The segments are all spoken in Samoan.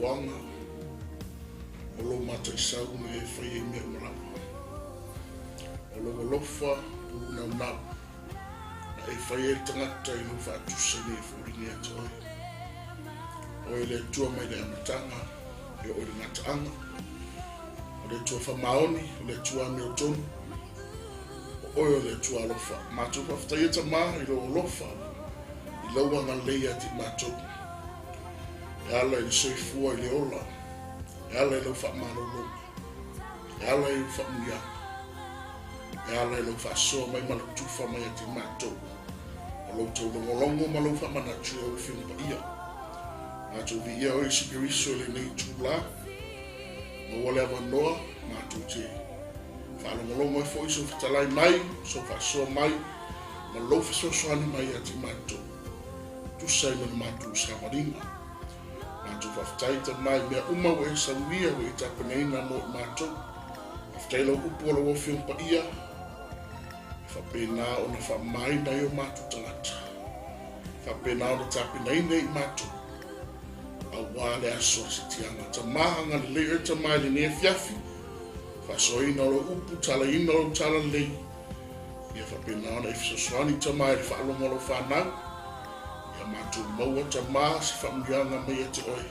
fuafuaga o lou mataisau na e faia i mea uma lava. O lou alofa pulunaunau na e faia ai le tagata i lou faatusa ina ia foliga ia te oe. O oe le Atua mai le amataga e oo i le gataaga. O le Atua faamaoni, o le Atua amiotonu, o oe o le Atua alofa. Matou faafetaia Tama i lou alofa, i lau agalelei ia te matou. E ala i le soifua i le ola, e ala i lau faamalologa, e ala i lau faamuiaga, e ala i lau faasoa mai ma lau tufa mai ia te matou. O lou taulogologo ma lou faamanatu i lau Afioga Paia. Matou viia oe Iesu Keriso i lenei itula. Maua le avanoa matou te faalogologo ai foi sou fetalai mai, sou faasoa mai ma lou fesoasoani mai ia te matou. Tusa ai ma le matou savaliga. Matou faafetai Tama i mea uma ua e saunia ua e tapenaina mo i matou. Faafetai lau upu o lau Afioga Paia e faapena ona faamamaina ai o matou tagata. Faapena ona tapenaina i matou aua le aso o le sitiaga. Tama, agalelei oe Tama i lenei afiafi, faasoaina o lou upu, talaina o lou talalelei, ia faapena ona e fesoasoani Tama i le faalogo a lau fanau, ia matou maua Tama se faamuliaga mai ia te oe,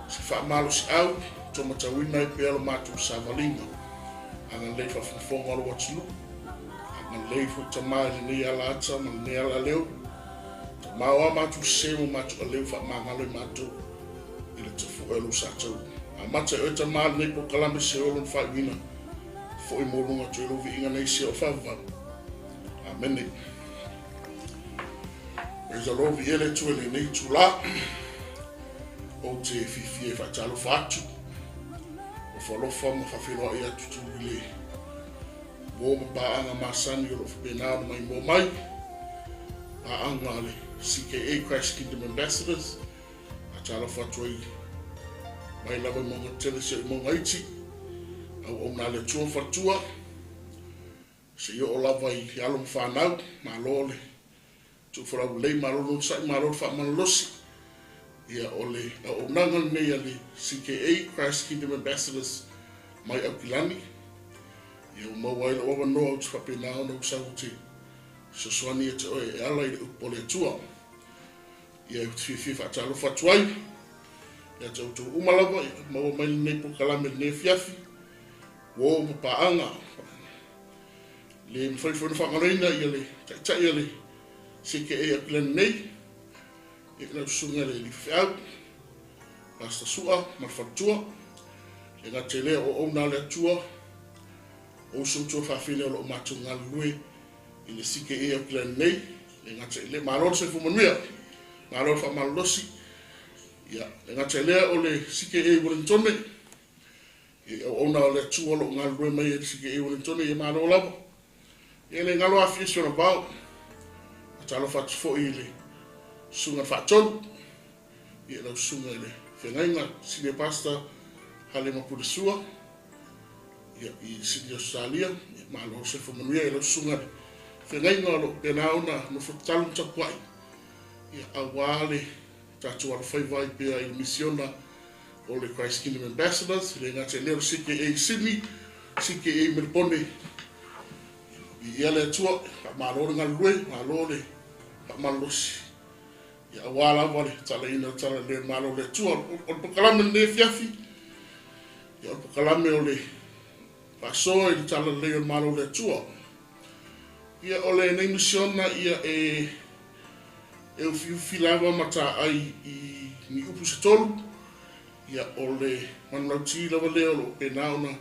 se faamalosiau, tuamatauina ai pea lo matou savaliga. Agalelei faafogafoga o lou atunuu, agalelei foi Tama i lenei ala ata ma lenei ala leo, Tama o a matou sese ma matou aleu faamagalo i matou i le tafue o lou sataua. Amata e oe Tama lenei polokalame se olo na faaiuina foi mo luga atu i lou viiga nei se o faavavau. Amene. Praise the Lord, viia le Atua i lenei itula. Ou te fiafia e faatalofa atu, alofa ma faafeiloai atu tu i le uo ma paaga masani o lo o faapena ona maimoa mai, paaga a le CKA Christ Kingdom Ambassadors. Faatalofa atu ai mai lava i Mauga Tele seia oo i Mauga Iti, auauna a le Atua ma faletua, seia oo lava i alo ma fanau. Malo le tuufolau lelei, malo le onosai, malo le faamalolosi. Ia, o le auaunaga lenei a le CKA, Christ Kingdom Ambassadors mai Aukilani. Ia, ua maua ai lou avanoa ou te faapena ona ou sau ou te fesoasoani ia te oe e ala i le upu a le Atua. Ia, ou te fiafia faatalofa atu ai ia te outou uma lava, ia maua mai lenei polokalame lenei afiafi, uo ma paaga. Le mafai foi ona faagaloina ia le taitai a le CKA Aukilani nei, ia lau susuga i le alii faifeau, Pastor Sua ma le faletua. Le gata i lea o auauna a le Atua, o uso ma tuafafine o lo o matou galulue i le CKA Aukilani nei. Le gata i lea, malo le soifua manuia, malo le faamalolosi. Ia, le gata i lea o le CKA Ueligitone, ia auauna a le Atua o lo o galulue mai e le CKA Ueligitone, ia malo lava. Ia le galo afio si ona vao. Faatalofa atu foi i le susuga i le Faatonu, ia lau susuga i le Feagaiga, Senior Pastor Hale Mapulesua, ia i Sydney Australia, ia malo le soifua manuia i lau susuga i le Feagaiga o lo o faapena ona nofo tatalo ma tapuai, ia aua le tatou alofaiva ai pea i le misiona o le Christ Kingdom Ambassadors, e le gata i lea o le CKA i Sydney, CKA i Melebone. Viia le Atua, faamalo le galulue, malo le faamalolosi. Ia aua lava le talaina o le tala lelei o le Malo o le Atua. O le polokalame lenei afiafi, ia o le polokalame o le faasoa i le tala lelei o le Malo o le Atua. Ia o lenei misiona ia e e ufiufi lava ma taai i ni upu se tolu, ia o le manulauti lava lea o lo o faapena ona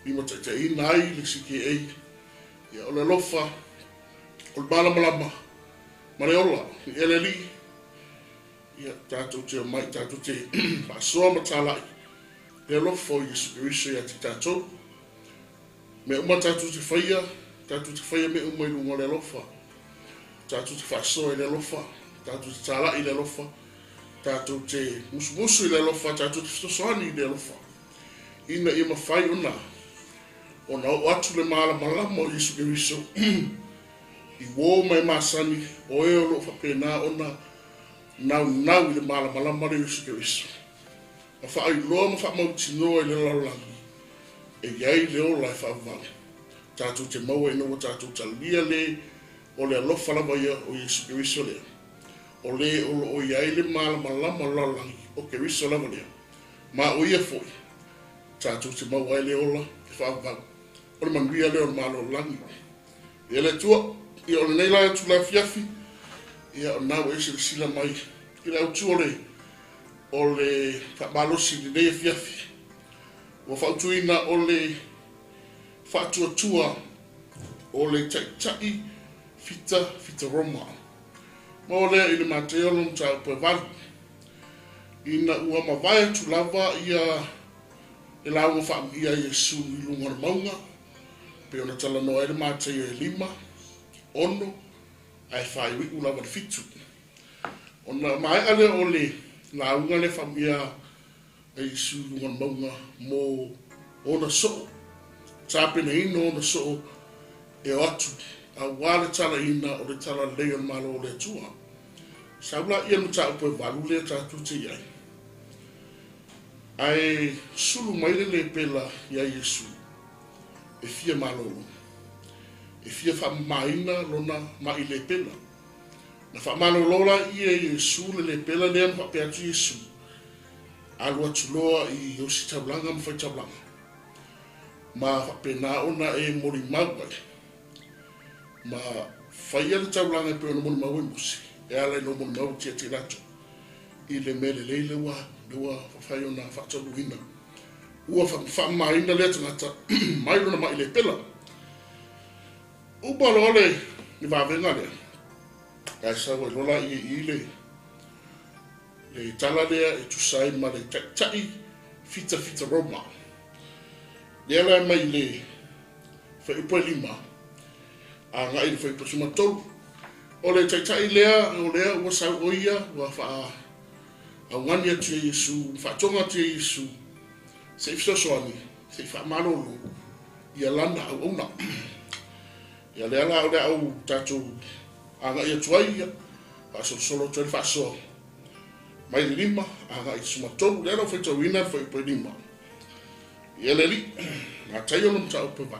limataitaiina ai le CKA, ia o le alofa, o le malamalama ma le ola. I le Alii, ia tatou te omai tatou te faasoa ma talai le alofa o Iesu Keriso ia te tatou. Mea uma tatou te faia, tatou te faia mea uma i luga o le alofa. Tatou te faasoa i le alofa, tatou te talai i le alofa, tatou te musumusu i le alofa, tatou te fesoasoani i le alofa, ina ia mafai ona ona oo atu le malamalama o Iesu Keriso i uo ma e masani o e o lo o faapena ona naunau i le malamalama lea o Iesu Keriso. Ma faailoa ma faamautinoa i le lalolagi e i ai le ola e faavavau tatou te maua ina ua tatou talia le o le alofa lava ia o Iesu Keriso lea, o le o lo o i ai le malamalama o le lalolagi, o Keriso lava lea, ma o ia foi tatou te maua ai le ola e faavavau, o le manuia lea o le Malo o le lagi. Ia le Atua, ia o lenei la itula afiafi, ia o lena ua e silasila mai i le autu o le faamalosi i lenei afiafi, ua fautuaina o le faatuatua o le taitai fita fita Roma. Ma o lea i le Mataio lona mataupu e 8, ina ua mavae atu lava ia le lauga faaamuia a Iesu i luga o le mauga, pei ona talanoa ai le Mataio e 5, 6, ae faaiuiu lava le 7. Ona maea lea o le lauga lea faaamuia a Iesu i luga o le mauga mo ona soo, tapenaina ona soo e o atu aua le talaina o le talalelei o le Malo o le Atua. Sau la ia le mataupu e 8 lea tatou te i ai. Ae sulu mai le lepela ia Iesu e fia malolo, e fia faamamaina lona mai lepela. Na faamalolo la ia Iesu le lepela lea ma faapea atu Iesu, alu atu loa i ositaulaga ma faitaulaga, ma faapena ona e molimau ai, ma faia le taulaga e pei ona molimau ai Mose, e ala i lou molimau e tiatia latou i le mea lelei le ua fafai ona faataunuuina. Ua faamamaina lea tagata mai lona mai lepela. Uma loa le vavega lea, ae sau ai loa la i le tala lea e tusa ai ma le taitai fita fita Roma. Lea la mai le fuaiupu e 5, agai i le fuaiupu 13. O le taitai lea, o lea ua sau o ia, ua faaugani atu ia Iesu, faatoga atu ia Iesu, se i fesoasoani, se i faamalolo ia lana auauna. Ia lea la o le au tatou agai atu ai, ia, faasolosolo atu ai le faasoa mai le 5 agai i le 13. Lea la ua faitauina le fuaiupu e 5. Ia le alii, Mataio lona mataupu e 8.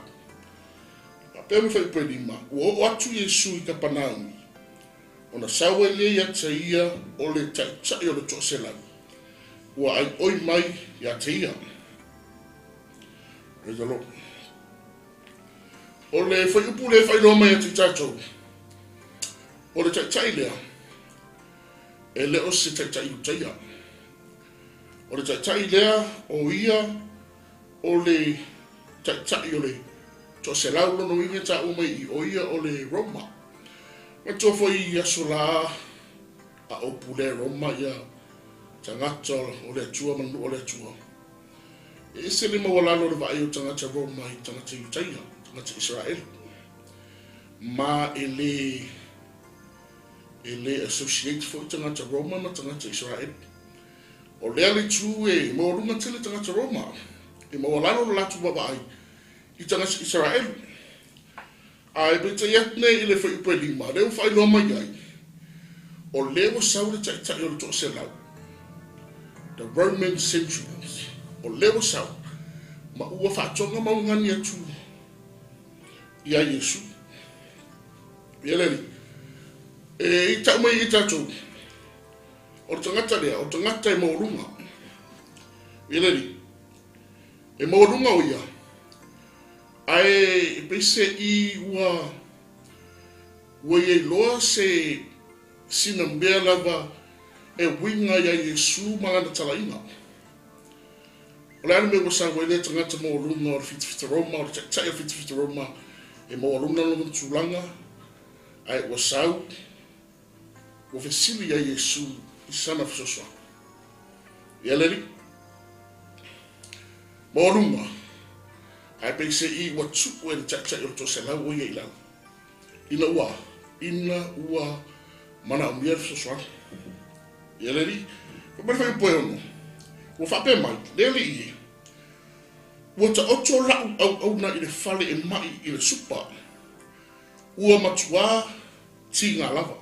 Faapea mai fuaiupu e 5, ua oo atu Iesu i Kapanaumi, ona sau ai lea ia te ia o le taitai o le toaselau, ua aioi mai ia te ia. Praise the Lord. O le fuaiupu lea e faailoa mai ia te tatou, o le taitai lea, e le o se taitai Iutaia. O le taitai lea, o ia o le taitai o le toaselau lona uiga e taua mai i, o ia o le Roma. Manatua foi i aso la a o pulea Roma ia tagata o le Atua ma le nuu o le Atua. E ese le maualalo o le vaai o tagata Roma i tagata Iutaia, tagata Israeli. Ma e le associate foi tagata Roma ma tagata Israeli. O lea le itu e maualuga tele tagata Roma, e maualalo le latou vaavaai i tagata Israeli. Ae peitai atu nei i le fuaiupu e 5, lea ua faailoa mai ai, o lea ua sau le taitai o le toaselau, the Roman centurions, o lea ua sau, ma ua faatoga maugani atu ia Iesu. Ia le alii, e i tau mai i tatou, o le tagata lea, o le tagata e maualuga. Ia le alii, e maualuga o ia, ae e pei se i ua ia iloa se sina mea lava e uiga ia Iesu ma lana talaiga. O le a le mea ua sau ai lea tagata maualuga o le fitafita Roma, o le taitai o le fitafita Roma, e maualuga lona tulaga, ae ua sau, ua fesili ia Iesu i sana fesoasoani. Ia le alii, maualuga, ae pei se i ua tuu e le taitai o le toaselau o ia i lalo. Ina ua manaomia le fesoasoani. Ia le alii, fai mai le fuaiupu e 6, ua faapea mai, le alii e, ua taoto lau auauna i le fale e mai i le supa, ua matua tiga lava.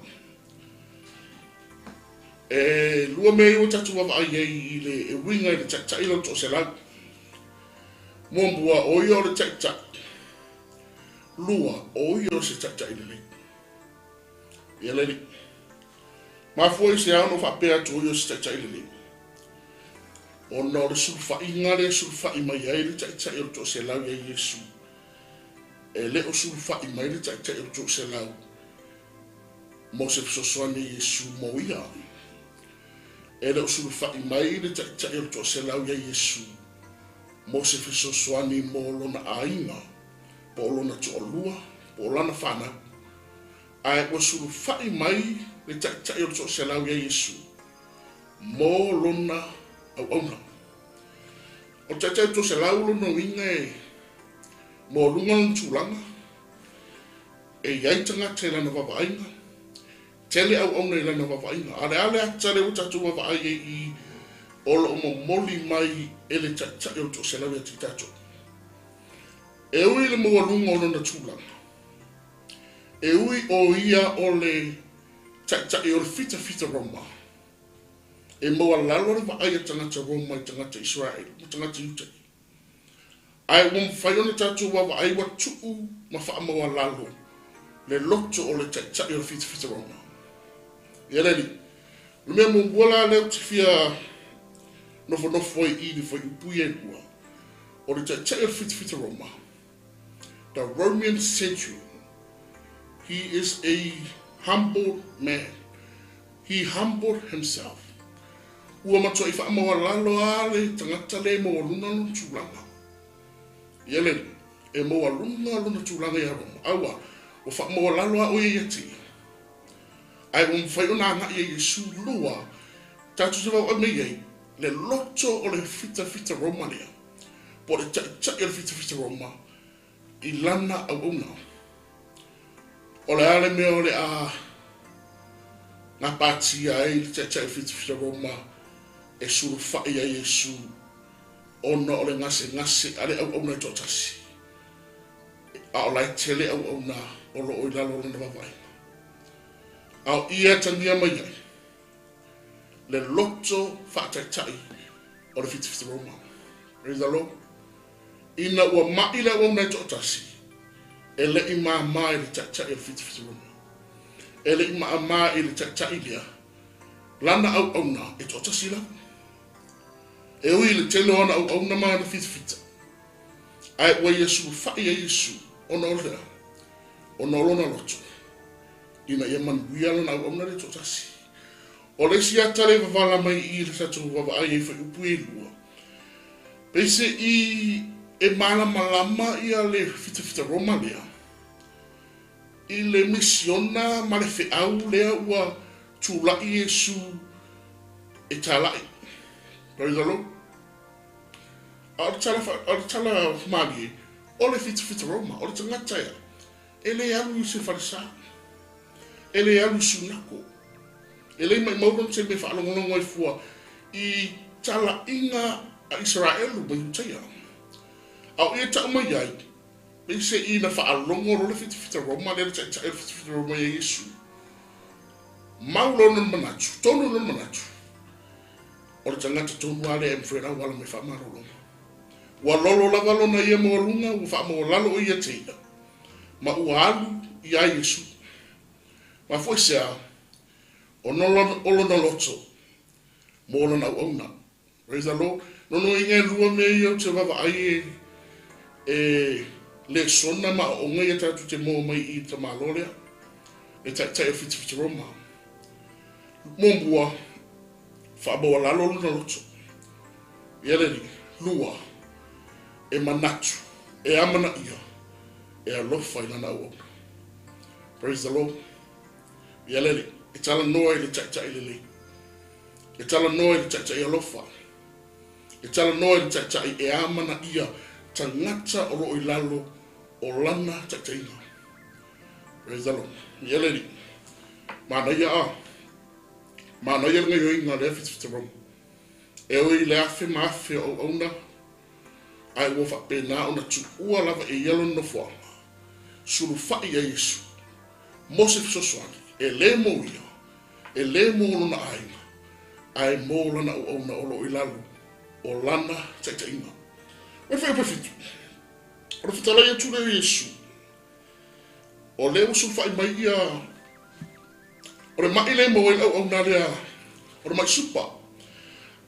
E lua mea ia ua tatou vaavaai ai i le e uiga i le taitai o le toaselau. Muamua, o ia o le taitai. Lua, o ia o se taitai lelei. Ia le alii. Mafua i se a ona ou faapea atu o ia o se taitai lelei? Ona o le sulufaiga lea e sulufai mai ai le taitai o le toaselau ia Iesu. E le o sulufai mai le taitai o le toaselau mo se fesoasoani i Iesu mo ia. E le o sulufai mai le taitai o le toaselau ia Iesu mo se fesoasoani mo lona aiga, po o lona toalua, po o lana fanau. Ae ua sulufai mai le taitai o le toaselau ia Iesu mo lona auauna. O le taitai o le toaselau lona uiga e maualuga lona tulaga, e i ai tagata i lana vaavaaiga, tele auauna i lana vaavaaiga. A o le a le ata lea ua tatou vaavaai ai i o lo o momoli mai e le taitai o le toaselau ia te i tatou? E ui i le maualuga o lona tulaga, e ui o ia o le taitai o le fitafita Roma, e maualalo le vaai a tagata Roma i tagata Isaraelu ma tagata Iuta. Ae ua mafai ona tatou vaavaai ua tuu ma faamaualalo le loto o le taitai o le fitafita Roma. Ia le alii, o le mea muamua la lea ou te fia nofonofo ai i le fuaiupu ia e lua, o le taitai o le fitafita Roma, the Roman centurion, he is a humble man. He humbled himself. Ua matuai faamaualalo lava le tagata lea e maualuga lona tulaga. Ia le alii, e maualuga lona tulaga ia Roma. Aua, ua faamaualalo lava o ia ia te ia. Ae ua mafai ona agai ia Iesu lua, tatou te vaavaai mai ai, le loto o le fitafita Roma lea, po o le taitai o le fitafita Roma, i lana auauna. O le a le mea o le a gapatia ai le taitai o le fitafita Roma e sulufai ia Iesu ona o le gasegase a le auauna e toatasi, a o la e tele auauna o lo o i lalo o lona vaavaaiga. A o i e atagia mai ai le loto faataitai o le fitafita Roma. Praise the Lord. Ina ua ma'i le auauna e toatasi, e le i māmā i le taitai o le fitafita Roma. E le i māmā i le taitai lea lana auauna e toatasi lava. E ui i le tele o ana auauna ma ana fitafita, ae ua ia sulufai ia Iesu ona o le a? Ona o lona loto, ina ia manuia lana auauna lea e toatasi. O le isi ata lea e wavala mai i le tatou vaavaai ai fuaiupu e lua, peiseai e malamalama ia le fitafita Roma lea i le misiona ma le feau lea ua tulai Iesu e talai. Praise the Lord. A o le tala, o le tala malie, o le fitafita Roma, o le tagata ea, e le alu i se falesa, e le alu i sunako, e le maimau lona taimi e faalogologo ai fua i talaiga a Isaraelu ma Iutaia. A o ia e tau mai ai, peiseai na faalogo loa le fitafita Roma lea, le taitai o le fitafita Roma ia Iesu, mau lona manatu, tonu lona manatu, o le tagata tonu lava lea e mafai ona auala mai faamalologa. Ua lolo lava lona ia maualuga, ua faamaualalo o ia te ia, ma ua alu iā Iesu. Mafua i se a? Ona o lona loto mo lana auauna. Praise the Lord. Nonoiga e lua mea ia ou te vaavaai e, e lesona ma aoaoga ia tatou te maua mai i le tamaloa lea, le taitai o Fitafita Roma. Muamua, faamaualalo lona loto. Ia le alii. Lua, e manatu, e amanaia, e alofa i lana auauna. Praise the Lord. Ia le alii, e talanoa i le taitai lelei. E talanoa i le taitai alofa. E talanoa i le taitai e amanaia tagata o lo o i lalo o lana taitaiga. Praise the Lord. Ia le alii. Manaia a. Manaia le gaioiga a lea fitafita Roma. E ui i le afe ma afe o auauna, ae ua faapena ona tuua lava e ia lona nofoaga, sulufai ia Iesu mo se fesoasoani, e le mo ia, e le mo lona aiga, Ae mo lana auauna o lo o i lalo o lana taitaiga. O le fuaiupu e 7, o le fetalai atu lea o Iesu, o lea ua sulufai mai ia, o le ma'i lea e maua ai le auauna lea, o le ma'i supa.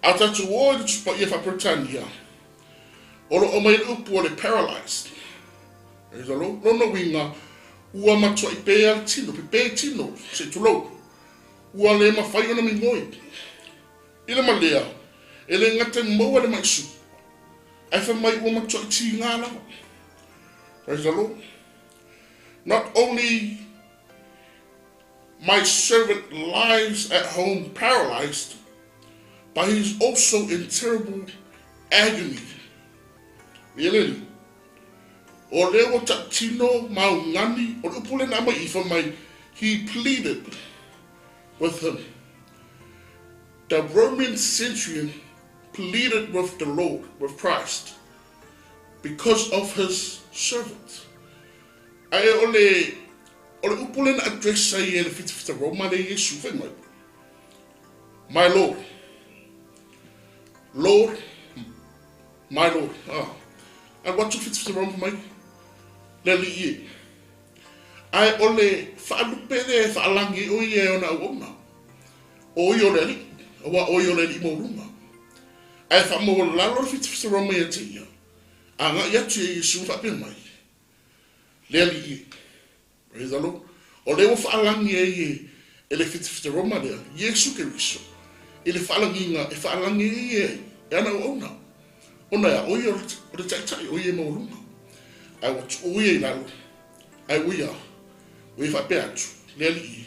A tatou o i le Tusi Paia faa-Peretania, o lo o aumai ai le upu o le paralyzed. Praise the Lord. Lona uiga, ua matuai pe lava le tino, pepe tino, se i tulou. Ua le mafai ona migoi. I le malea, e le gata i maua le ma'i supa, ae fai mai ua matuai tiga lava. Praise the Lord. Not only my servant lies at home paralyzed, but he is also in terrible agony. Ia le alii, o lea ua tautino maugani, o le upu lea na aumai i i, fai mai, he pleaded with him. The Roman centurion pleaded with the Lord, with Christ, because of his servant. Ae o le, o le upu lea na address ai e le fitafita Roma lea Iesu, fai mai, My Lord, Lord, my Lord. Ah, alu atu le fitafita Roma fai mai, Le Alii e. Ae o le faalupe lea e faalagi ai o ia e ona auauna, o ia o le Alii, aua o ia o le Alii maualuga. Ae faamaualalo le fitafita Roma ia te ia, agai atu ia Iesu ma faapea mai, Le Alii e. Praise the Lord. O lea ua faalagi ai e le fitafita Roma lea, Iesu Keriso, i le faalagiga e faalagi ai e e ana auauna. Ona e a, o ia o le taitai, o ia e maualuga. Ae ua tuu ia i lalo, ae ua ia, ua ia faapea atu, Le Alii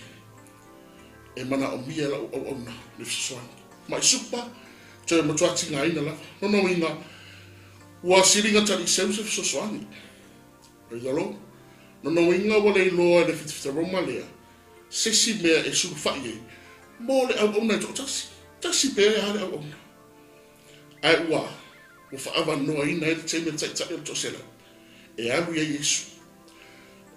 e, e manaomia e lau auauna le fesoasoani. Mai supa, toe matua tigaina lava. Lona uiga, ua siliga taliiseu se fesoasoani. Praise the Lord. Lona uiga ua le iloa e le fitafita Roma lea se isi mea e sulufai ai mo le auauna e toatasi. Tasi pea lava le auauna. Ae ua ua faaavanoaina ai le taimi a le taitai o le toaselau e alu i ai Iesu.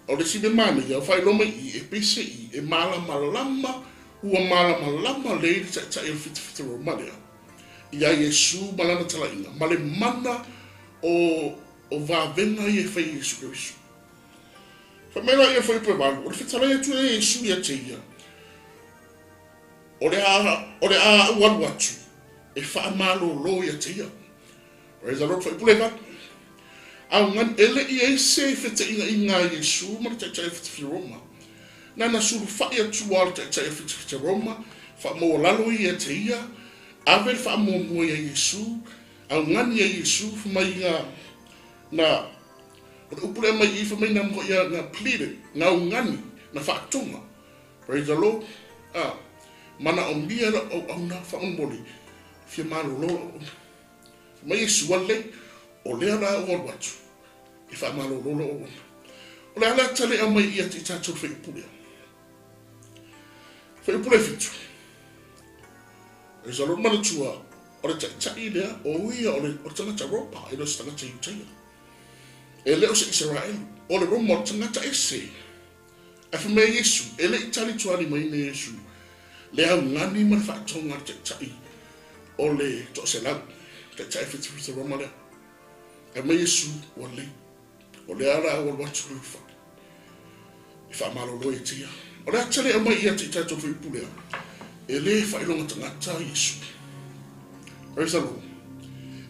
O le isi mea manaia, ua faailoa mai i i, e pese i, e malamalama, ua malamalama lelei le taitai o le fitafita Roma lea iā Iesu ma lana talaiga ma le mana o O vavega ia e fai e Iesu Keriso. Fai mai la ia fuaiupu e 8, o le fetalai atu e Iesu ia te ia, o le a, o le a au alu atu e faamalolo ia te ia. Praise the Lord, fuaiupu le 8. Augani, e le i ai se feteʻigaʻiga a Iesu ma le taitai o fitafita Roma. Na na sulufai atu lava le taitai o fitafita Roma, faamaualalo ia te ia, ave le faamuamua ia Iesu, Augani e Iesu fai mai nga na o le upu lea mai i fai mai na mo ia na pleaded na augani na faatoga. Praise the Lord. A manaomia lau auauna faamolemole fia malolo lau auauna. Fai mai Iesu ua lelei o lea la ua alu atu e faamalolo lau auauna. O le a le ata lea aumai ia te i tatou le fuaiupu lea. Fuaiupu le 7. Praise the Lord. Manatua, o le taitai lea, o ia o le, o le tagata Roma, e le o se tagata Iutaia. E le o se Isaraelu, o le Roma, o le tagata ese. Ae fai mai ai Iesu, e le i tali tualimaina Iesu le augani ma le faatoga a le taitai o le toaselau, taitai fitafita Roma lea. Ae fai mai Iesu, ua lelei. O lea la ua alu atu le fale e faamalolo ia te ia. O le ata lea e aumai ia te i tatou fuaiupu lea, e le faailoga tagata Iesu. Praise the Lord.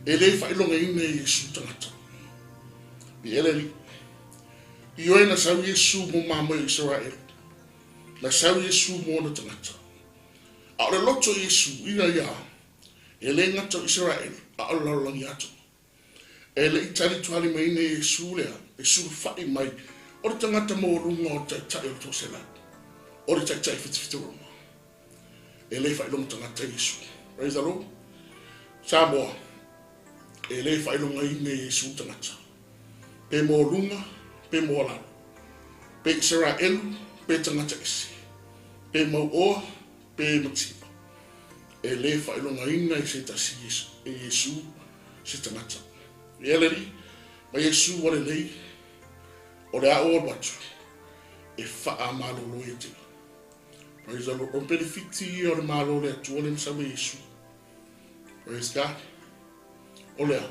E le faailogaina e Iesu tagata. I ele alii. Ioe na sau Iesu mo mamoe o Isaraelu. Na sau Iesu mo ona tagata. A o le loto o Iesu ina ia e le gata o Isaraelu, a o le lalolagi atoa. E le i tali tualimaina Iesu lea e sulufai mai o le tagata maualuga o le taitai o le toaselau, o le taitai fitafita Roma. E le faailoga tagata Iesu. Praise the Lord. Samoa, e le faailogaina Iesu tagata. Pe maualuga, pe maualalo. Pe Isaraelu, pe tagata ese. Pe mauoa, pe mativa. E le faailogaina e se tasi e Iesu se tagata. Ia le Alii, ma Iesu ua lelei, o le a ou alu atu e faamalolo ia te ia. Praise the Lord. O penefiti ia o le Malo o le Atua lea na sau ai Iesu. Praise God. O le a?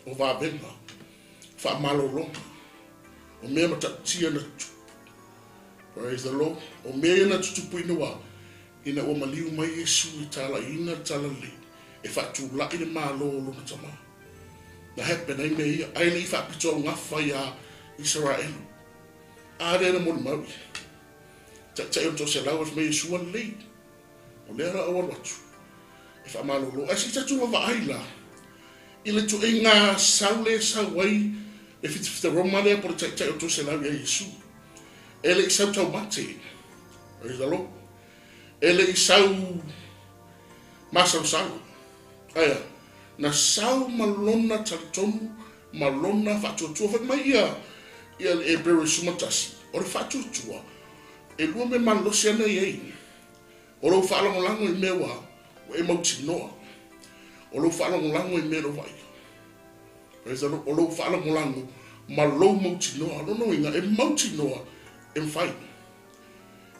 O vavega, faamalologa, o mea matautia na tutupu. Praise the Lord. O mea ia na tutupu ina ua, ina ua maliu mai Iesu e talaiina le talalelei, e faatulai le Malo o Lona Tama. Na happen ai mea ia, ae le i faapitoaugafa iā Isaraelu. A lea na molimau ia. Taitai o le toaselau e fai mai Iesu ua lelei. O lea la ou alu atu e faamalolo. Ae se i tatou vaavaai la i le ituaiga sau lea e sau ai le fitafita Roma lea po o le taitai o le toaselau ia Iesu. E le i sau taumate. Praise the Lord. E le i sau masalosalo. Ae a? Na sau ma lona talitonu ma lona faatuatua. Fai mai ia ia le Hebero 11, o le faatuatua, e lua mea malolosi ana i ai. O lou faalagolago i mea ua ua e mautinoa. O lou faalagolago i mea e le o vaaia. Praise the Lord. O lou faalagolago ma lou mautinoa. O lona uiga, e mautinoa e mafai.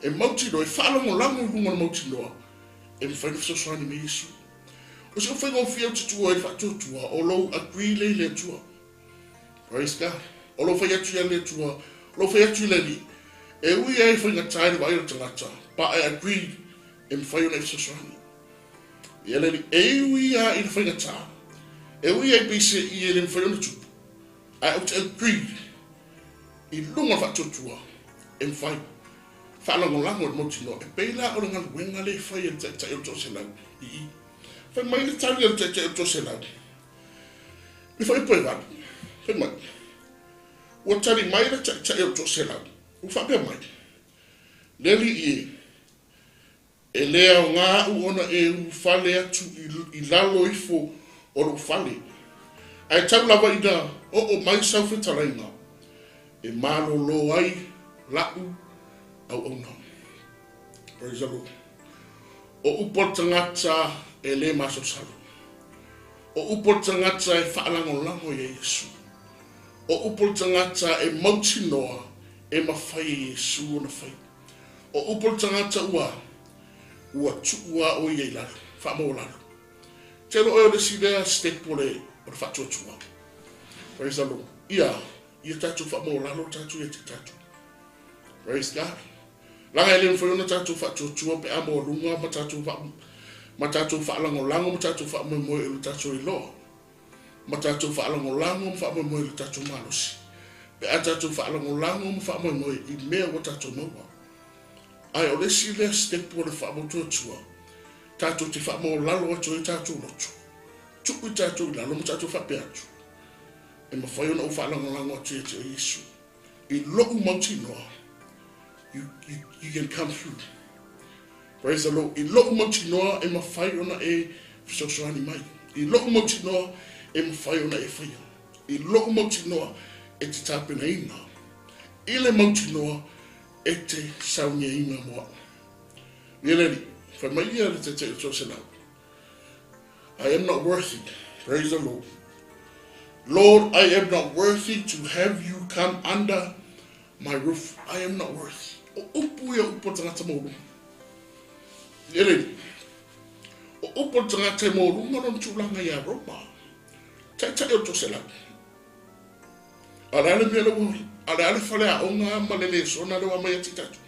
E mautinoa, e faalagolago i luga o le mautinoa, e mafai ona fesoasoani mai Iesu. O si ou faigofie ou te tuua ai le faatuatua, o lou agree lea i le Atua. Praise God. O lou fai atu ia le Atua, o lou fai atu i le Alii, e ui lava i faigata i le vaai o le tagata, but I agree, e mafai ona e fesoasoani. Ia le Alii, e ui lava i le faigata, e ui lava i peiseai e le mafai ona tupu, ae ou te agree i luga o le faatuatua, e mafai. Faalagolago i le mautinoa, e pei la o le galuega lea e fai e le Taitai o le Toaselau i i. Fai mai le tali a le Taitai o le Toaselau, Le fuaiupu e 8, fai mai, Ua tali mai le Taitai o le Toaselau, ua faapea mai, Le Alii e, e le aoga aʻu ona e ulufale atu i lalo ifo o loʻu fale, ae tau lava ina oo mai sau fetalaiga e malolo ai laʻu auauna. Praise the Lord. O upu a le tagata e le masalosalo. O upu a le tagata e faalagolago iā Iesu. O upu a le tagata e mautinoa e mafai e Iesu ona fai. O upu a le tagata ua ua tuu a ʻoe ia i lalo, faamaualalo. Telo ʻoe o le isi lea step o le o le faatuatua. Praise the Lord. Ia, ia tatou faamaualalo tatou ia te tatou. Praise God. Laga e le mafai ona tatou faatuatua pe a maualuga ma tatou faa, ma tatou faalagolago ma tatou faamoemoe i lo tatou iloa, ma tatou faalagolago ma faamoemoe i lo tatou malosi, pe a tatou faalagolago ma faamoemoe i mea ua tatou maua. Ae o le isi lea step o le faamautuatua, tatou te faamaualalo atu ai tatou loto, tuu i tatou i lalo ma tatou faapea atu, E mafai ona ou faalagolago atu ia te oe Iesu. I loʻu mautinoa, you, you, you can come through. Praise the Lord. I loʻu mautinoa e mafai ona e fesoasoani mai. I loʻu mautinoa e mafai ona e faia. I loʻu mautinoa e te tapenaina. I le mautinoa e te sauniaina mo aʻu. Ia le Alii, fai mai ia le Taitai o le Toaselau. I am not worthy. Praise the Lord. Lord, I am not worthy to have you come under my roof. I am not worthy. O upu ia upu o tagata maualuga. Ia le O upu o le tagata e maualuga lona tulaga iā Roma. Taitai o le toaselau. A o le a le mea lea ua, a o le a le faleaoga ma le lesona lea ua aumai ia te tatou?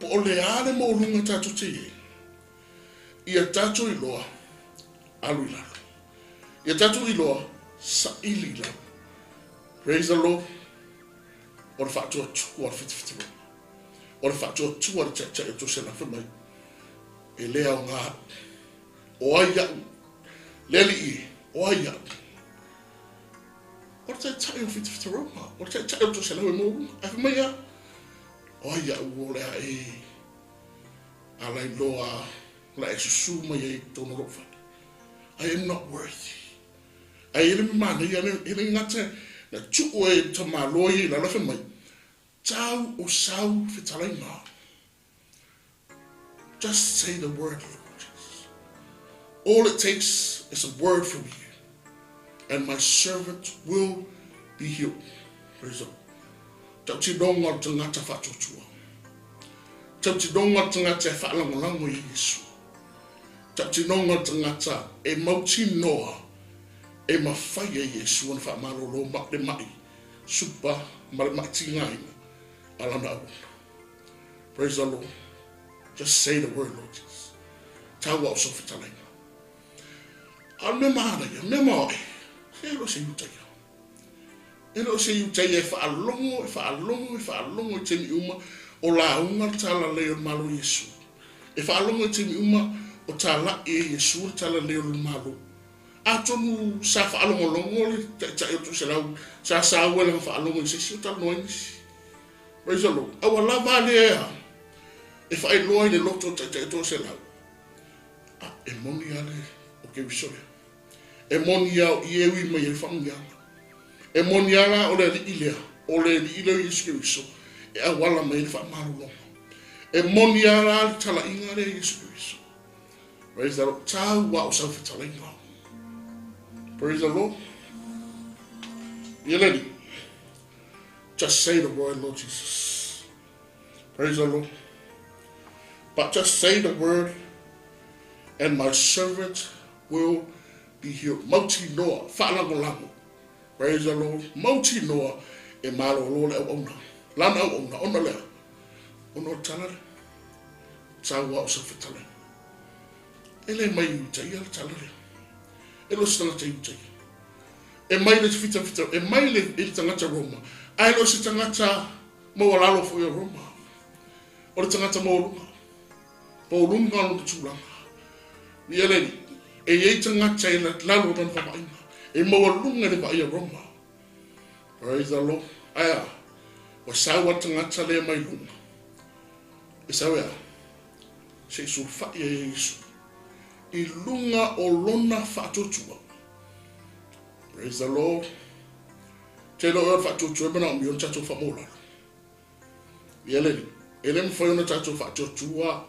Po o le a le maualuga tatou te i ai? Ia tatou iloa, alu i lalo. Ia tatou iloa, saili i lalo. Praise the Lord. O le faatuatua o le fitafitaroa. O le faatuatua o le taitai o Tosela fai mai, e le aoga aʻu. O ai aʻu? Le Alii e, o ai aʻu? O le taitai o fitafitaroa. O le taitai o Tosela e maualuga. Ae fai mai ia, o ai aʻu o le a e A lailoa la e susu mai ai i totonu o lou fale. I am not worthy. Ae e le manaia, e le gata na tuu e tamaloa ia i lalo, ae fai mai, Tau o sau fetalaiga. Just say the word, Lord Jesus. All it takes is a word from you, and my servant will be healed. Praise the Lord. Tautinoga o le tagata faatuatua. Tautinoga o le tagata e faalagolago i Iesu. Tautinoga o le tagata e mautinoa e mafai e Iesu ona faamalolo le mai supa ma le mai tigaina a lana auauna. Praise the Lord. Just say the word, Lord Jesus. Tau au sau fetalaiga. A o le mea manaia, mea maoae, se e le o se Iutaia. E le o se Iutaia e faalogo, e faalogo, e faalogo i taimi uma o lauga le talalelei o le Malo o Iesu. E faalogo i taimi uma o tala'i e Iesu le talalelei o le Malo. Atonu sa faalogologo le taitai o le toaselau sa saua i lana faalogo i se isi o talanoa ai nisi. Praise the Lord. A ua lava a lea e faailoa i le loto o le taitai o le toaselau, a e moni a le o Keriso lea. E moni a o i e ui mai ai le faamanuiaga. E moni a la o le Alii lea, o le Alii lea o Iesu Keriso e auala mai ai le faamalologa. E moni a la le talaiga lea Iesu Keriso. Praise the Lord. Tau a o sau fetalaiga. Praise the Lord. Ia le Alii. Just say the word, Lord Jesus. Praise the Lord. But just say the word, and my servant will be healed. Mautinoa, faalagolago. Praise the Lord. Mautinoa e malolo le auauna. Lana auauna, ona lea. Ona o le tala lea. Tau a o sau fetalaiga. E le mai i uta ia le tala lea. E le o se tagata i uta ia. E mai le fitafita, e mai le, i le tagata Roma, ae le o se tagata maualalo foi o Roma. O le tagata maualuga. Maualuga lona tulaga. Ia le alii, e i ai tagata e lalo o lana vaavaaiga. E maualuga i le vaai a Roma. Praise the Lord. Ae a? Ua sau a le tagata lea mai luga. E sau e a? Se i sulufai ai e Iesu i luga o lona faatuatua. Praise the Lord. Te lo o le faatuatua e manaomia ona tatou faamaualalo. Ia le alii, e le mafai ona tatou faatuatua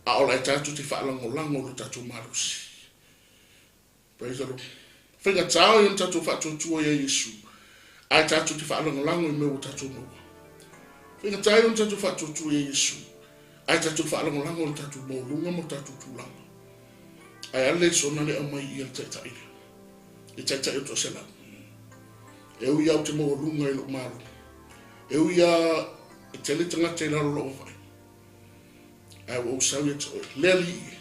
a o la e tatou te faalagolago i lo tatou malosi. Praise the Lord. Faigata ia ona tatou faatuatua ia Iesu, ae tatou te faalagolago i mea ua tatou maua. Faigata ia ona tatou faatuatua ia Iesu, ae tatou faalagolago i le tatou maualuga ma tatou tulaga. Ae a le lesona le aumai ia le taitai lea, le taitai o toaselau. E ui lava ou te maualuga i lou malo, e ui lava e tele tagata i lalo o lou vaai, ae ua ou sau ia te oe, le Alii,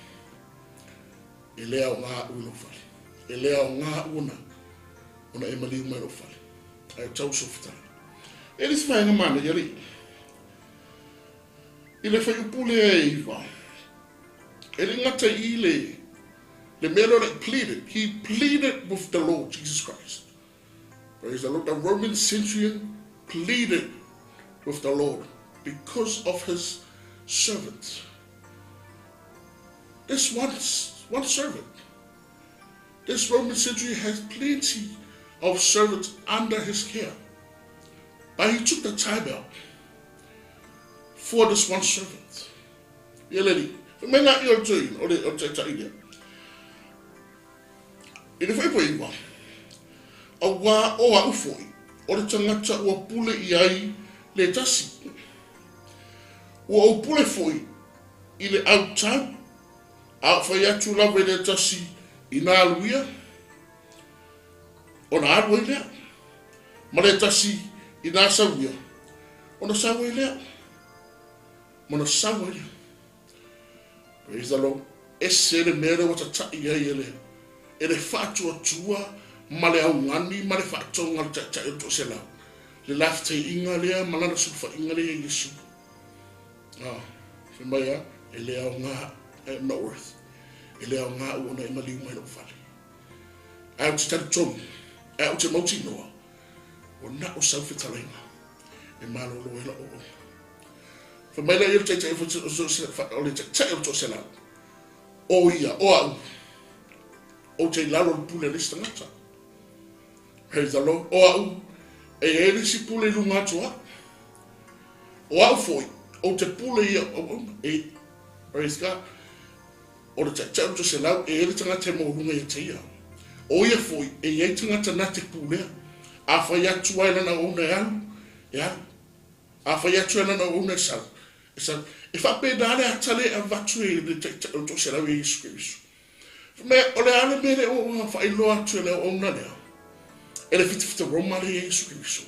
e le aoga au i lou fale, e le aoga au ona, ona e maliu mai lou fale, ae tau sou fetalai. E le isi vaega manaia alii. I le fuaiupu lea e 9, e le gata i i le, le mea lea o le pleaded, he pleaded with the Lord Jesus Christ. Praise the Lord. The Roman centurion pleaded with the Lord because of his servant. This one, one servant. This Roman centurion has plenty of servants under his care. But he took the time out for this one servant. Ia le alii, fai mai la ia o le toeaina, o le, o le taitai lea. I le fuaiupu 9, auā o a'u foi, o le tagata ua pule i ai le tasi. Ua ou pule foi i le autau, a ou fai atu lava i le tasi ina alu ia, ona alu ai lea, ma le tasi ina sau ia, ona sau ai lea, ma ona sau ai lea. Praise the Lord. Ese le mea lea ua tata'i ai e le, e le faatuatua ma le augani ma le faatoga a le Taitai o le Toaselau, le lafetaiiga lea ma lana sulufaiga lea ia Iesu. Ah, fai mai a, e le aoga, I am not worth. E le aoga au ona e maliu mai lou fale. Ae ou te talitonu, ae ou te mautinoa, ua na o sau fetalaiga e malolo ai lau auauna. Fai mai lea o le taitai o le taitai o le toaselau, o ia, o au, ou te i lalo o le pule a le isi tagata. Praise the Lord. O au, e i ai le isi pule i luga atu o au. O au foi, ou te pule i au auauna. E, praise God. O le taitai o le toaselau, e i ai le tagata e maualuga ia te ia. O ia foi, e i ai tagata na te pulea. A fai atu ai lana auauna e alu, e alu. A fai atu e lana auauna e sau, E faapena le ata lea e avatu e le Taitai o le Toaselau ia Iesu Keriso. Fai mai, o le a le mea lea ua faailoa atu e le auauna lea, e le fitafita Roma lea ia Iesu Keriso?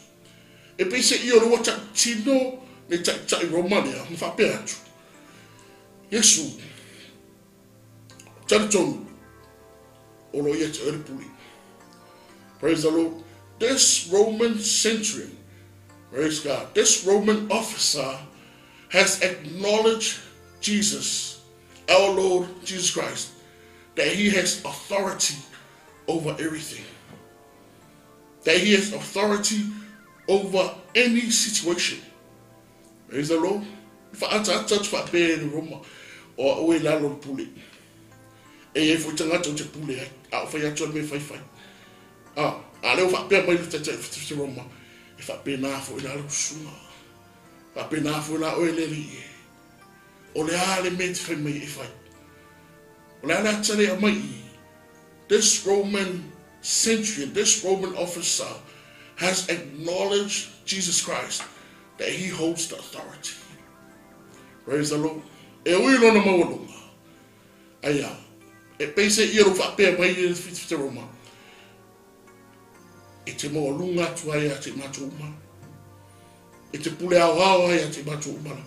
E peiseai o lea ua tautino le Taitai Roma lea ma faapea atu, Iesu, talitonu, o lo o ia te oe le pule. Praise the Lord. This Roman centurion, praise God, this Roman officer has acknowledged Jesus, our Lord Jesus Christ, that he has authority over everything. That he has authority over any situation. Praise the Lord. Whaataata atu whaapea e le Roma o a oe lalo le pule. E iai foi tagata ou te pule ai, a o fai atu a le mea faifai. A, a lea ua faapea mai le Taitai o Roma, e faapena foi la lau susuga. Faapena foi la oe le alii e. O le a le mea e te fai mai e fai. O le a le ata lea aumai i i. This Roman centurion, this Roman officer has acknowledged Jesus Christ that he holds the authority. Praise the Lord. E ui lona maualuga. Aia, e peiseai ia lou faapea mai e le fitafita Roma, e te maualuga atu ai ia te i matou uma. E te pule aoao ai ia te i matou uma lava.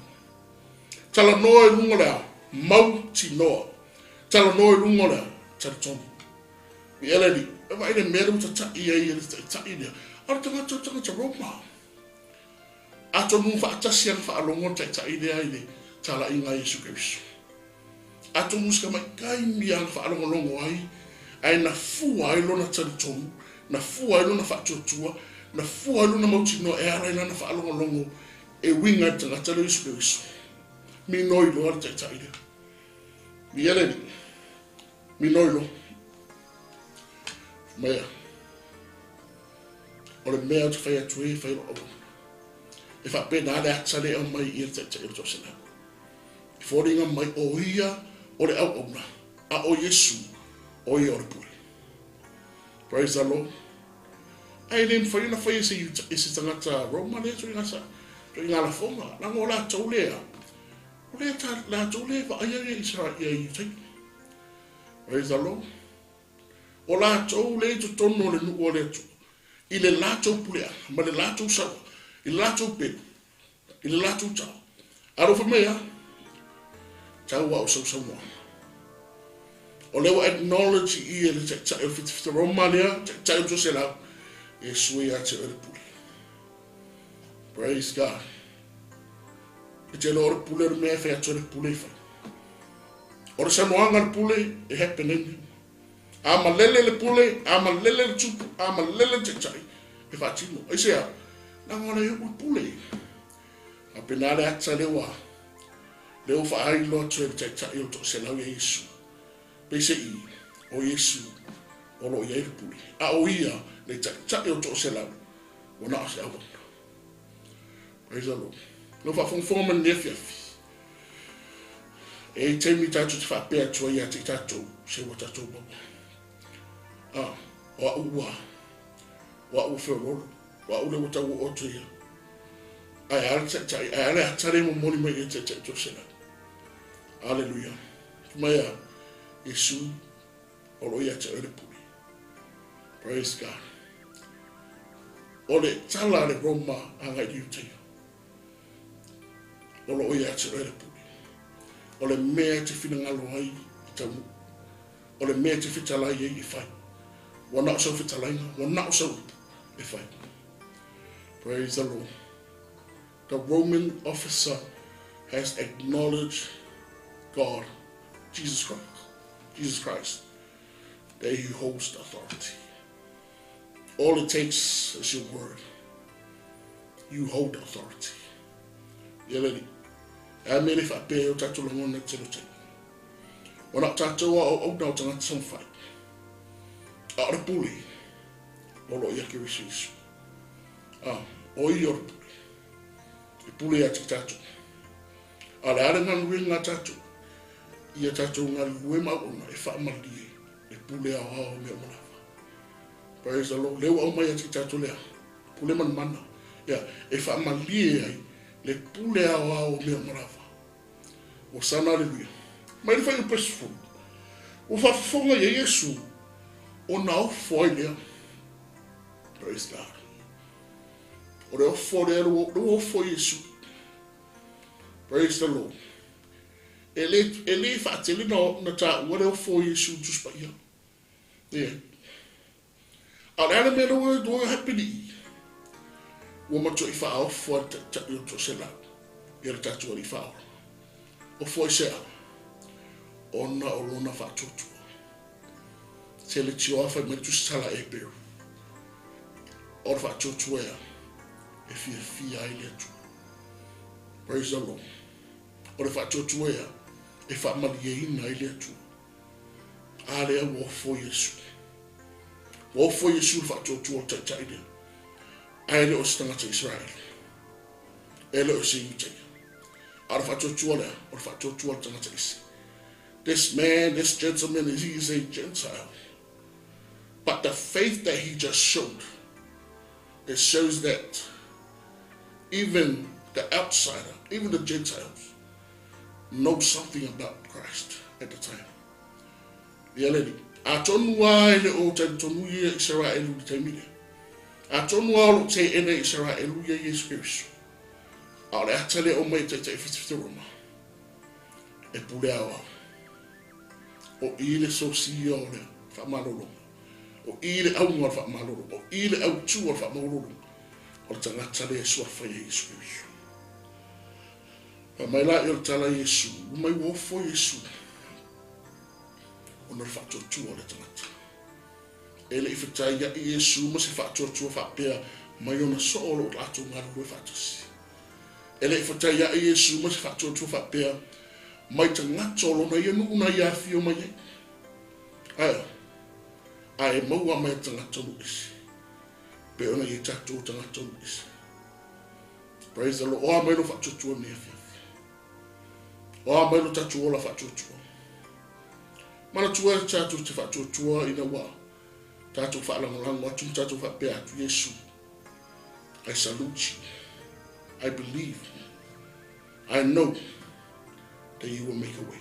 Talanoa i luga o le ao, mautinoa. Talanoa i luga o le ao, talitonu. I Eleni, e vaai le mea lea ua tata'i ai e le taitai lea, a o le tagata o le tagata Roma. Atonu faatasi ana faalogo le taitai lea i le talaiga a Iesu Keriso. Atonu se tamaitai ana faalogologo ai, ae na fua ai lona talitonu, na fua ai lona faatuatua, na fua ai lona mautinoa e ala i lana faalogologo e uiga i le tagata lea o Iesu Keriso. Minoi loa le taitai lea. Viia le Alii. Minoi loa. Maia. O le mea ou te fai atu ai e fai lou auauna. E faapena le ata lea e aumai i le Taitai o le Toaselau. E foliga mai o ia o le auauna, a o Iesu o ia o le pule. Praise the Lord. Ae le mafai ona fai e se, e se tagata Roma lea ituaiga lafoga. Leaga o latou lea, o lea ta, latou lea e vaaia ia Israel, ia Iutaia. Praise the Lord. O latou lea i totonu o le nuu o le Atua, i le latou puleaga, ma le latou saua, i le latou pelu, i le latou tao. Alofa mai a, tau a o sausaunoaga. O lea ua acknowledge i e le taitai o le fitafita Roma lea, taitai o le toaselau, Iesu e ia te oe le pule. Praise God. E te loa o le pule o le mea e fai atu e le pule i fai. O le saunoaga a le pule e happen ai mea uma. A malele le pule, a malele le tupu, a malele le taitai, e faatino. Aisea? Leaga o lea e u'u le pule. Faapena le ata lea ua lea ua faailo atu e le Taitai o le Toaselau ia Iesu. Peiseai, o Iesu o lo o i ai le pule, a o ia le Taitai o le Toaselau, ua na o se auauna. Praise the Lord. Lau faafogafoga mai lenei afiafi. E i ai taimi tatou te faapea atu ai ia te i tatou, se ua tatou maua. Ah, o a'u ua, o a'u ua feoloolo, o a'u lea ua tau oo atu ia. Ae a le taitai, ae a le ata lea e momoli mai i le taitai toaselau. Aleluia. Fai mai a Iesu, o lo o ia te oe le pule. Praise God. O le tala a le Roma agai i le Iutaia. O lo o ia te oe le pule. O le mea e te finagalo ai e taunuu. O le mea e te fetalai ai e fai. Ua na o sau fetalaiga, ua na o sau upu e fai. Praise the Lord. The Roman officer has acknowledged God, Jesus Christ, Jesus Christ, that he holds the authority. All it takes is your word. You hold the authority. Ia le Alii. E a mea le faapea ai o tatou lagona i te tele o taimi. Ua na o tatou a auauna o tagata taumafai. A o le pule, o lo o ia Keriso Iesu. A, o ia o le pule. E pule ia te tatou. A o le a le galuega a tatou? Ia tatou galulue ma auauna e faamalie le pule aoao i mea uma lava. Praise the Lord. Lea ua aumai ia te tatou le a? Pule ma le mana. Ia, e faamalie ai le pule aoao o mea uma lava. Hosana aleluia. Mai le fuaiupu e 10. Ua faafofoga ia Iesu ona ofo ai lea. Praise God. O le ofo lea ua ofo Iesu. Praise the Lord. E le, e le faatele na taua le ofo o Iesu i Tusi Paia. Ia. A o le a le mea lea ua happen i i? Ua matuai faaofo lava le Taitai o le Toaselau ia le tatou Alii Faaola. Ofo aisea? Ona o lona faatuatua. Se leitioa fai mai le tusitala a Eperu, o le faatuatua ea e fiafia ai le Atua. Praise the Lord. O le faatuatua ea e faamalieina ai le Atua. A lea ua ofo Iesu. Ua ofo Iesu i le faatuatua o le Taitai lea. Ae le o se tagata Isaraelu. E le o se Iutaia. A o le faatuatua lea, o le faatuatua o le tagata ese. This man, this gentleman, he is a Gentile. But the faith that he just showed, it shows that even the outsider, even the Gentiles, know something about Christ at the time. Ia le alii. Atonu lava e le o talitonu ia Isaraelu i le taimi lea. Atonu lava o lo o teena e Isaraelu ia Iesu Keriso. A o le ata lea o mai e taitai fitafita Roma, e pule aoao. O i le sosia o le faamalologa. O i le auga o le faamalologa. O i le autu o le faamaualuluga o le tagata lea e suafa ia Iesu Keriso. Fai mai la i o le tala a Iesu, ua mai ua ofo Iesu ona o le faatuatua o le tagata. E le i fetaiaʻi Iesu ma se faatuatua faapea mai ona soo o lo o latou galulue faatasi. E le i fetaiaʻi Iesu ma se faatuatua faapea mai tagata o lona ia nuu na ia afio mai ai. Ae, ae maua mai tagata o nuu ese. Pei ona i ai tatou tagata o nuu ese. Praise the Lord. O a mai lo faatuatua nei afiafi. O a mai lo tatou ola faatuatua. Manatua e tatou te faatuatua ina ua tatou faalagolago atu ma tatou faapea atu, Iesu, I salute you. I believe. I know that you will make a way.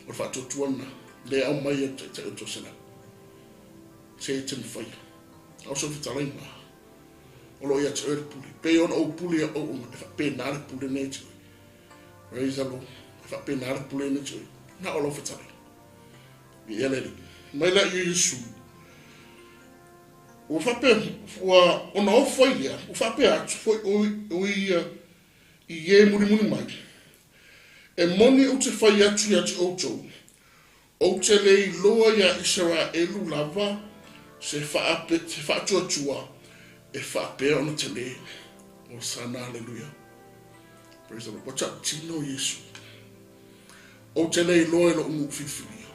O le faatuatua lena, le aumai e le Taitai o le Toaselau. Se e te mafaia. A o sau fetalaiga, o lo o ia te oe le pule. Pei ona ou pule ia ouona, e faapena le pule nei te oe. Praise the Lord. E faapena le pule nei te oe. Na o lau fetalaiga. Viia le Alii. Mai la i Iesu. Ua faapea, ua, ona ofo ai lea, ua faapea atu foi o ia i e mulimuli mai, E moni ou te fai atu ia te outou, Ou te le iloa iā Isaraelu lava se se faatuatua e faapea ona tele. Hosana, Aleluia. Praise the Lord. Ua tautino Iesu. Ou te le iloa i loʻu nuu filifilia.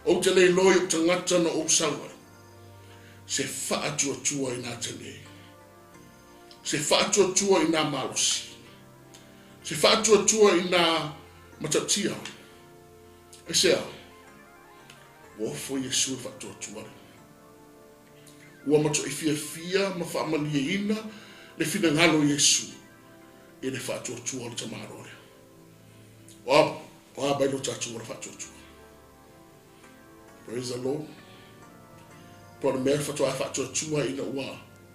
Ou te le iloa i ou tagata na ou sau ai. Se faatuatua i nā tele. Se faatuatua i nā malosi. Se faatuatua i nā matautia. Aisea? Ua ofo Iesu i le faatuatua lea. Ua matuai fiafia ma faamalieina le finagalo o Iesu i le faatuatua o le tamaloa lea. O a, o a mai lo tatou ola faatuatua? Praise the Lord. Po o le mea faatoa faatuatua ina ua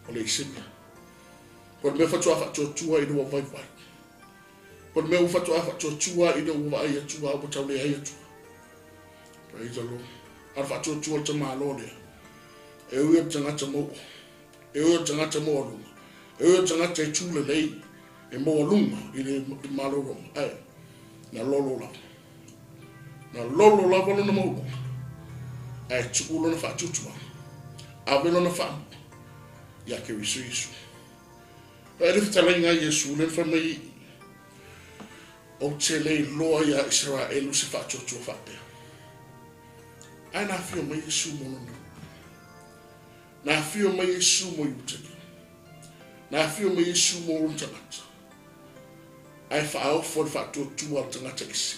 o le isini. Po o le mea faatoa faatuatua ina ua vaivai. Po o le mea ua faatoa faatuatua ina ua vaai atu a ua tau leai atu. Praise the Lord. A o le faatuatua o le tamaloa lea, e ui o le tagata mauo, e ui o le tagata maualuga, e ui o le tagata e tu lelei, e maualuga i le Malo Roma, ae na lolo lava. Na lolo lava lona maualuga, ae tuu lona faatuatuaga, ave lona faamua ia Keriso Iesu. Vaai le fetalaiga a Iesu lea na fai mai i, Ou te le iloa iā Isaraelu se faatuatua faapea. Ae na afio mai Iesu mo lona nuu. Na afio mai Iesu mo Iutaia. Na afio mai Iesu mo lona tagata. Ae faaofo le faatuatua a le tagata ese.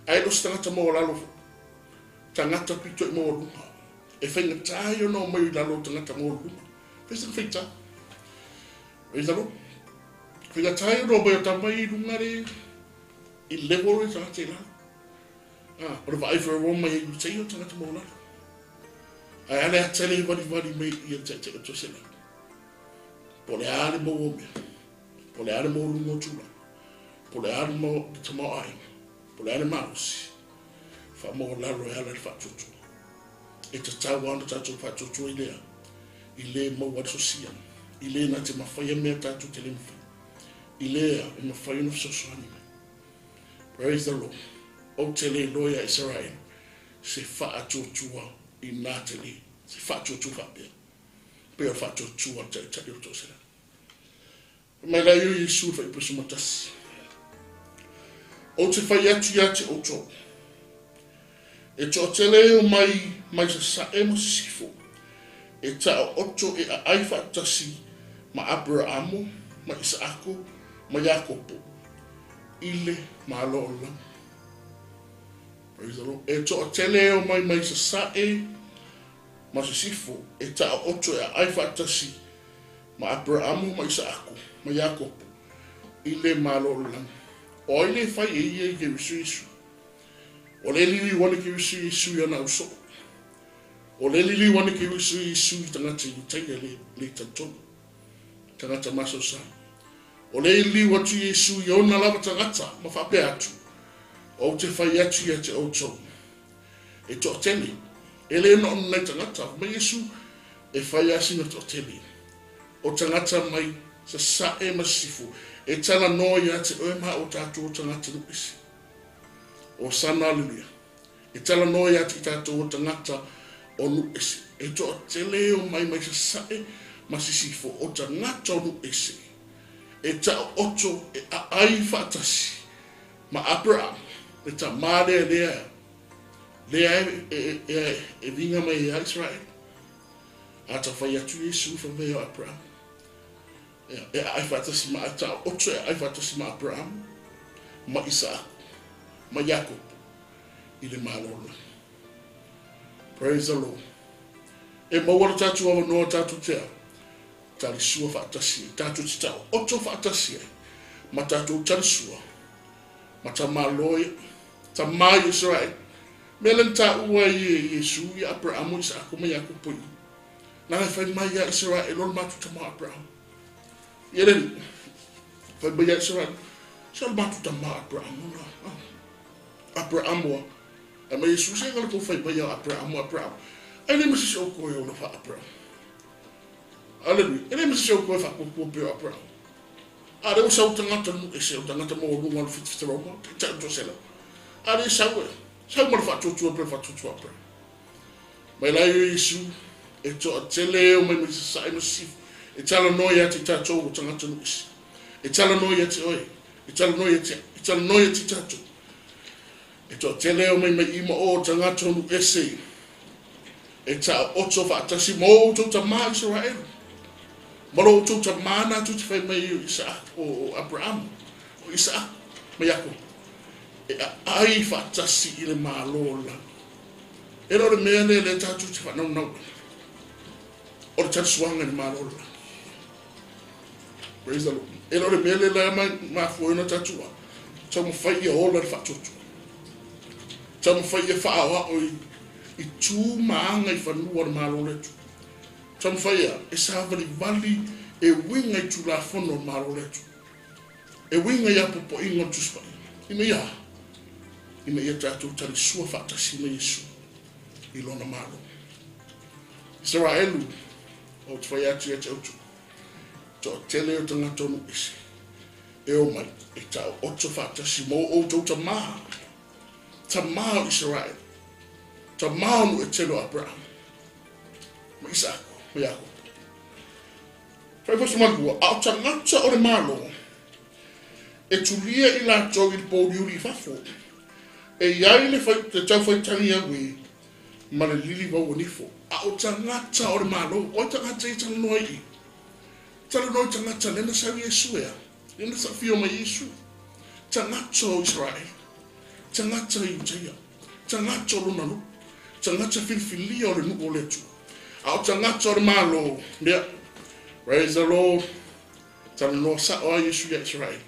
Ae le o se tagata maualalo foi. Tagata pito i maualuga. E faigata ai ona omai i lalo o tagata maualuluga. Fai sina faitau. Praise the Lord. Faigata ai ona omai o tama i lunga le. I le level o le tagata i lalo. Ah, o le vaai foi a Roma i Iutaia o tagata maualalo. Ae a le ata le valivali mai i le taitai o Toselau. Po o le a le maua o mea, po o le a le maualuga o tulaga, po o le a le tamaoaiga, po o le a le malosi, faamaualalo e ala i le faatuatua. E tatau lava ona tatou faatuatua i lea, i le maua ai le sosia, i le na te mafaia mea tatou te le mafaia, i lea e mafai ona fesoasoani mai. Praise the Lord. Ou te le iloa ia Isaraelu se faatuatua i na tele, se faatuatua faapea, pei o le faatuatua a le taitai o le toaselau. Fai mai la ia o Iesu i le fuaiupu 11, Ou te fai atu ia te outou, e toatele e omai mai sasae ma sisifo, e taoto e aai faatasi ma Aperaamo, ma Isaako, ma Iakopo, i le Malo o le lagi. Praise the Lord. E toatele e omai mai sasae ma sisifo, e taoto e aai faatasi ma Aperaamo, ma Isaako, ma Iakopo, i le Malo o le lagi. O ai le fai e ia i Keriso Iesu? O le liliu ane Keriso Iesu i ana ausoo. O le liliu ane Keriso Iesu i tagata Iutaia le, le talitonu, tagata masaosao. O le liliu atu Iesu i ona lava tagata ma faapea atu, Ou te fai atu ia te outou, e toatele, e le na o ni nai tagata, fai mai Iesu, e fai lava sina toatele o tagata mai sasae ma sisifo, e talanoa ia te oe ma o tatou tagata nuu ese. Hosana Aleluia. E talanoa ia te i tatou o tagata o nuu ese. E toatele o mai mai sasae ma sisifo o tagata o nuu ese. E taooto e aai faatasi ma Aperahama, le tama lea lea lea e, e, e, e vinga mai ia Israel. A ta fai atu Iesu fai mai o Aperahama. Ea, e aai faatasi ma taooto e aai faatasi ma Aperahama, ma Isaako, ma Iakopo i le Malo o le lagi. Praise the Lord. E maua le tatou avanoa tatou te ao, talisua faatasi ai, tatou te taooto faatasi ai, ma tatou talisua, ma tamaloa ia, tama i Israel. Mea lea na taua ai e Iesu ia Aperahama, Isaako ma Iakopo i i. Leaga e fai mai ia Israel o le matou tama Aperahama. Ia le alii, fai mai ia Israel, se o le matou tama Aperahama la. Ah. Aperahama wa. Ai mai Iesu, se ngala tou fai mai ia Aperahama, Aperahama. Ai le ma se se outou e ola fa Aperahama. Aleluia. E le ma se se outou e faapuapua pei o Aperahama. A lea ua sau tagata nuu ese, o tagata maualuga o le fitafita Roma, taitai o le toasela. A lea sau e, sau ma le faatuatua pei o le faatuatua Aperahama. Mai la ia Iesu, e toatele e omai mai sasae ma sisifo, e talanoa ia te i tatou o tagata nuu ese. E talanoa ia te oe, e talanoa ia te au, e talanoa ia te i tatou. E toatele e omai mai i ma o tagata o nuu ese, e taooto faatasi ma outou tama Isaraelu, ma lo outou tama na tou te fai mai ai o Isaako, o Aperahama, o Isaako, ma Iakopo, e aai faatasi i le Malo o le lagi. E le o le mea lea lea tatou te faanaunau ai, o le talisuaga i le Malo o le lagi. Praise the Lord. E le o le mea lea lea mai mafua ai ona tatou a, taumafai ia ola le faatuatua. Taumafai ia faaoao i, i tu ma aga i fanua o le Malo o le Atua. Taumafai ia e savalivali e uiga i Tulafono o le Malo o le Atua. E uiga i apoapoaiga o le Tusi Paia, ina ia aha? Ina ia tatou talisua faatasi ma Iesu i Lona Malo. Isaraelu, ou te fai atu ia te outou, toatele o tagata o nuu ese e omai e taooto faatasi mo outou tama, tama o Isaraelu, tama o nuu e tele o Aperahama, ma Isaako, ma Iakopo. Fai foi se matua, a o tagata o le Malo, e tulia i latou i le pōuliuli i fafo, e i ai le, fai, le taufaitagi auē ma le lili vauanifo. A o tagata o le Malo, o ai tagata ia talanoa ai i? Talanoa i tagata lea na sau Iesu e a? Lea na afio mai Iesu. Tagata o Israeli, tagata Iutaia, tagata o lona nuu, tagata filifilia o le nuu o le Atua. A o tagata o le Malo, ia, praise the Lord, talanoa sao lava Iesu ia Israeli.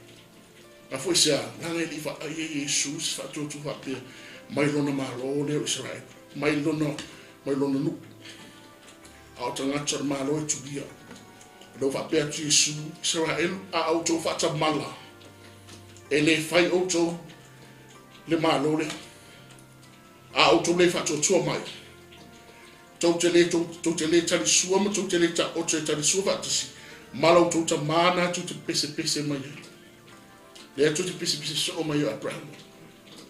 Mafua i se a? Leaga e le i vaaia Iesu i se faatuatua faapea mai lona malo lea o Isaraelu, mai lona mai lona nuu. A o tagata o le Malo e tulia. O lea ua faapea atu Iesu, Isaraelu, a outou faatamala, e le fai outou le Malo lea. A outou le faatuatua mai, tou te le tou te le talisua ma tou te le taoto e talisua faatasi ma la outou tamā na tou te pesepese mai ai. Lea tou te pesepese soo mai o Abraham.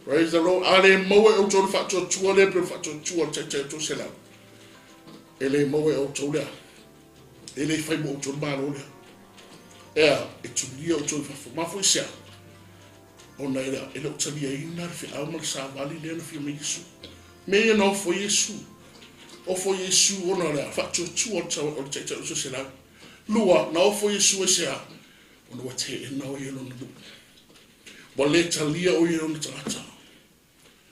Praise the Lord. A le maua e outou le faatuatua lea pei o le faatuatua o le taitai o Toselau, e le maua e outou lea. E le fai mo outou le Malo lea. Ea, e tulia outou i fafo. Mafua i se a? Ona e le o taliaina le feau ma le savali lea na fia mai Iesu. Mea ia na ofo Iesu. Ofo Iesu ona o le faatuatua o le taitai o Toselau. Lua, na ofo Iesu ai se a? Ona ua teena o ia e lona nuu. Ua le talia o ia e lona tagata.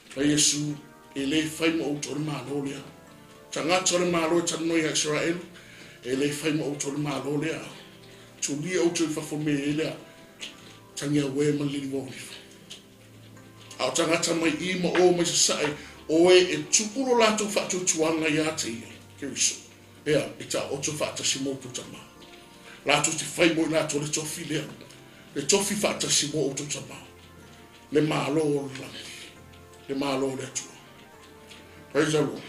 Fai Iesu, e le fai mo outou le Malo lea. Tagata o le Malo e talanoa ia Isaraelu, e le fai mo outou le Malo lea. Tulia outou i fafo me e lea. Tangi auē ma le liliuau nifo. A o tagata mai i ma o mai sasae, o e e tuu lo latou faatuatuaga ia te ia, Keriso, ea, e taoto faatasi mo outou tama. Latou te fai mo i latou le tofi lea, le tofi faatasi mo outou tama, le Malo o le lagi, le Malo o le Atua. Praise the Lord.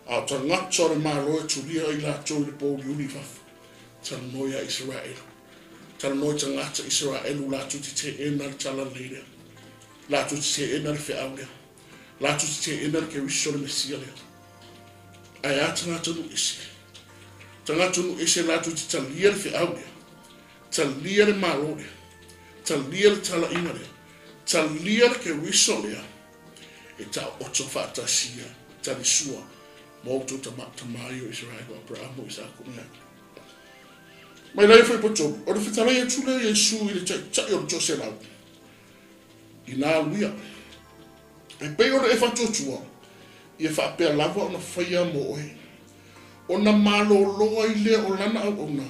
A o tagata o le Malo e tulia i latou i le pouliuli i fafo. Talanoa ia Isaraelu. Talanoa i tagata Isaraelu latou te teena le talalelei lea. Latou te teena le feau lea. Latou te teena le Keriso le Mesia lea. Ae a tagata nuu ese? Tagata nuu ese latou te talia le feau lea. Talia le Malo lea. Talia le talaiga lea. Talia le Keriso lea. E taoto faatasi ia talisua ma outou tama ia o Isaraelu, Aperamo, Isako ma Iakopo. Mai laia foi potolu, o le fetalai atu lea o Iesu i le taitai o le toaselau, ina alu ia. E pei ona e faatuatua, ia faapea lava ona faia mo oe. Ona malolo ai lea o lana auauna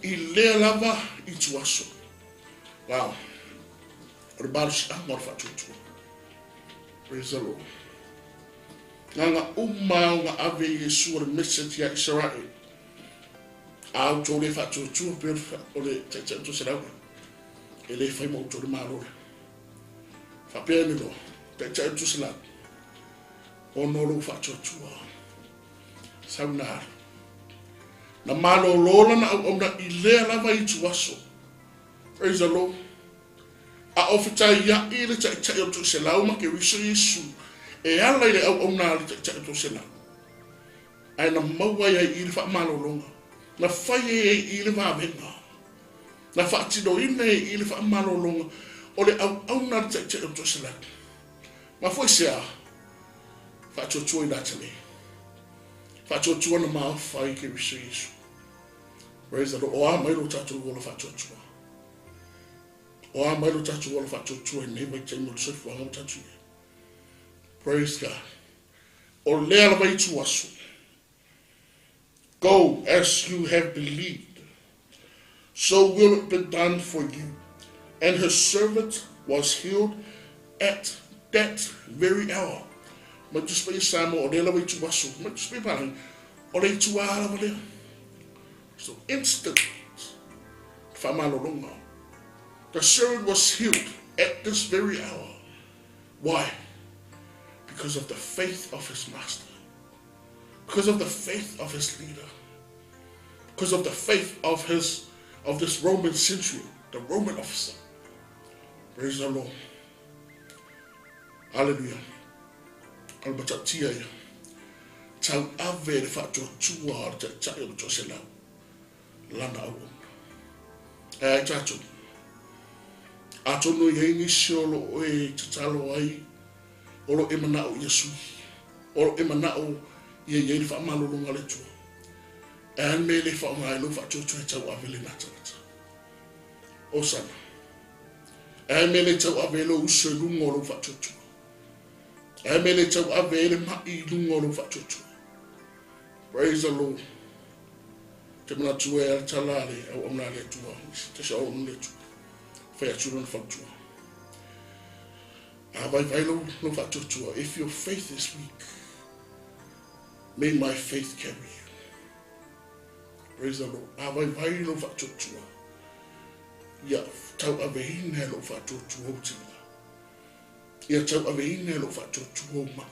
i lea lava ituaso. Wow. O le malosiaga o le faatuatua. Praise the Lord. Gaga uma ona ave Iesu o le message ia Israel. A outou le faatuatua pei o le taitai o Toselau, e le fai ma outou le Malo lea. Faapea ane loa, taitai o Toselau, ona o lou faatuatua, sau na alu. Na malolo lana auauna i lea lava ituaso. Praise the Lord. A o fetaiai le taitai o Toselau ma Keriso Iesu e ala i le auauna a le taitai o Toselau. Ae na maua ai ai i le faamalologa, na fai ai ai i le vavega, na faatinoina ai i le faamalologa o le auauna a le taitai o Toselau. Mafua i se a? Faatuatua i Natale. Faatuatua na maofa ai Keriso Iesu. Praise the Lord. O a mai lo tatou ola faatuatua. O a mai lo tatou ola faatuatua i lenei vaitaimi o le soifuaga ua tatou i ai. Praise God. O lea lava ituaso. Go as you have believed, so will it be done for you. And her servant was healed at that very hour. Mai Tusi Paia Samoa, o lea lava ituaso. Mai Tusi Paia Palangi, o le ituā lava lea. So instant faamalologa. The servant was healed at this very hour. Why? Because of the faith of his master. Because of the faith of his leader. Because of the faith of his of this Roman centurion, the Roman officer. Praise the Lord. Hallelujah. O le matautia ia. Tauave le faatuatua o le taitai o le toaselau. Lana auauna. E ai tatou. Atonu e i ai nisi o lo o e tatalo ai, o lo o e manao ia sui, o lo o e manao ia i ai le faamalologa a le Atua. E a le mea e le faaaoga ai lou faatuatua e tauave lena tagata? Osana. E a le mea e le tauave ai lou uso i luga o lou faatuatua? E a le mea e le tauave ai le ma'i i luga o lou faatuatua? Praise the Lord. Te manatu e a le tala a le auauna a le Atua, se tasi o auauna a le Atua. Fai atu lona fautua. A vaivai lou, lou faatuatua. If your faith is weak, may my faith carry you. Praise the Lord. A vaivai lou faatuatua. Ia tauaveina e lou faatuatua ou tiga. Ia tauaveina e lou faatuatua ou mai.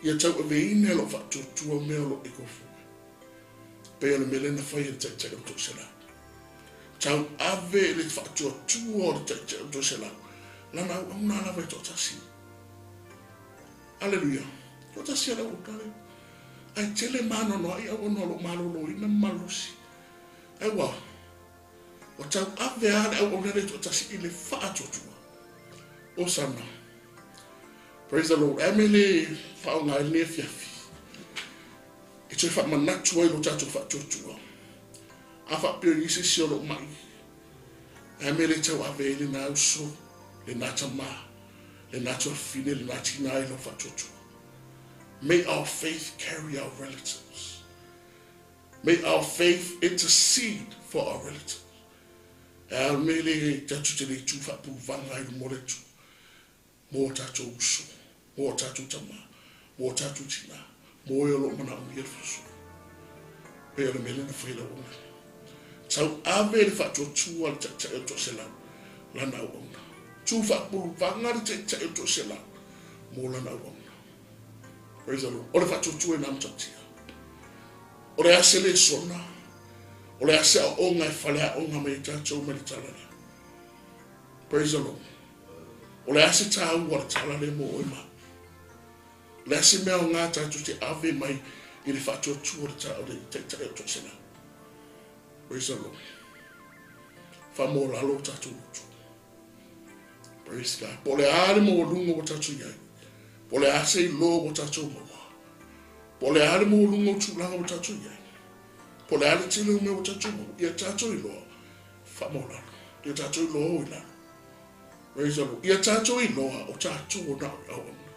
Ia tauaveina e lou faatuatua mea o lo o e kofua. Pei o le mea lea na fai e le taitai o le toaselau. Tauave i le faatuatua o le taitai o le toaselau, lana auauna lava e toatasi. Aleluia. Toatasi le auauna lea. Ae tele ma anoanoai auauna o lo o maloloina ma malolosi. Ae ua, ua tauave lava le auauna lea e toatasi i le faatuatua. Osana. Praise the Lord. Ae me le faaaoga ai lenei afiafi e toe faamanatu ai lo tatou faatuatua. A faapea o i ai se isi o lo o mai, ae mea le tauave ai lena uso, lena tama, lena tuafafine, lena tina i lou faatuatua. May our faith carry our relatives. May our faith intercede for our relatives. E a mea le tatou te le tu faapuvaga ai luma o le Atua mō o tātou uso, mō o tātou tama, mō o tātou tina, mō e o lo o manaomia le fesoasoani. Pei o le mea lea na fai e le auauna. Tauave le faatuatua a le taitai o le toaselau lana auauna. Tu faapuluvaga le taitai o le toaselau mō lana auauna. Praise the Lord. O le faatuatua i nā matautia. O le a se lesona, o le a se aoga e faleaoga mai ai tātou mai le tala lea. Praise the Lord. O le a se tāua le tala lea mō oe ma au? O le a se mea aoga tātou te ave mai i le faatuatua o le ta, o le taitai o Toaselau? Praise the Lord. Faamaualalo o tātou loto. Praise God. Po o le a le maualuga ua tātou i ai. Po o le a se iloa ua tātou maua. Po o le a le maualuga o tulaga ua tātou i ai. Po o le a le tele o mea ua tātou maua. Ia tātou iloa, faamaualalo. Ia tātou iloa o i lalo. Praise the Lord. Ia tātou iloa o tātou o na o auauna.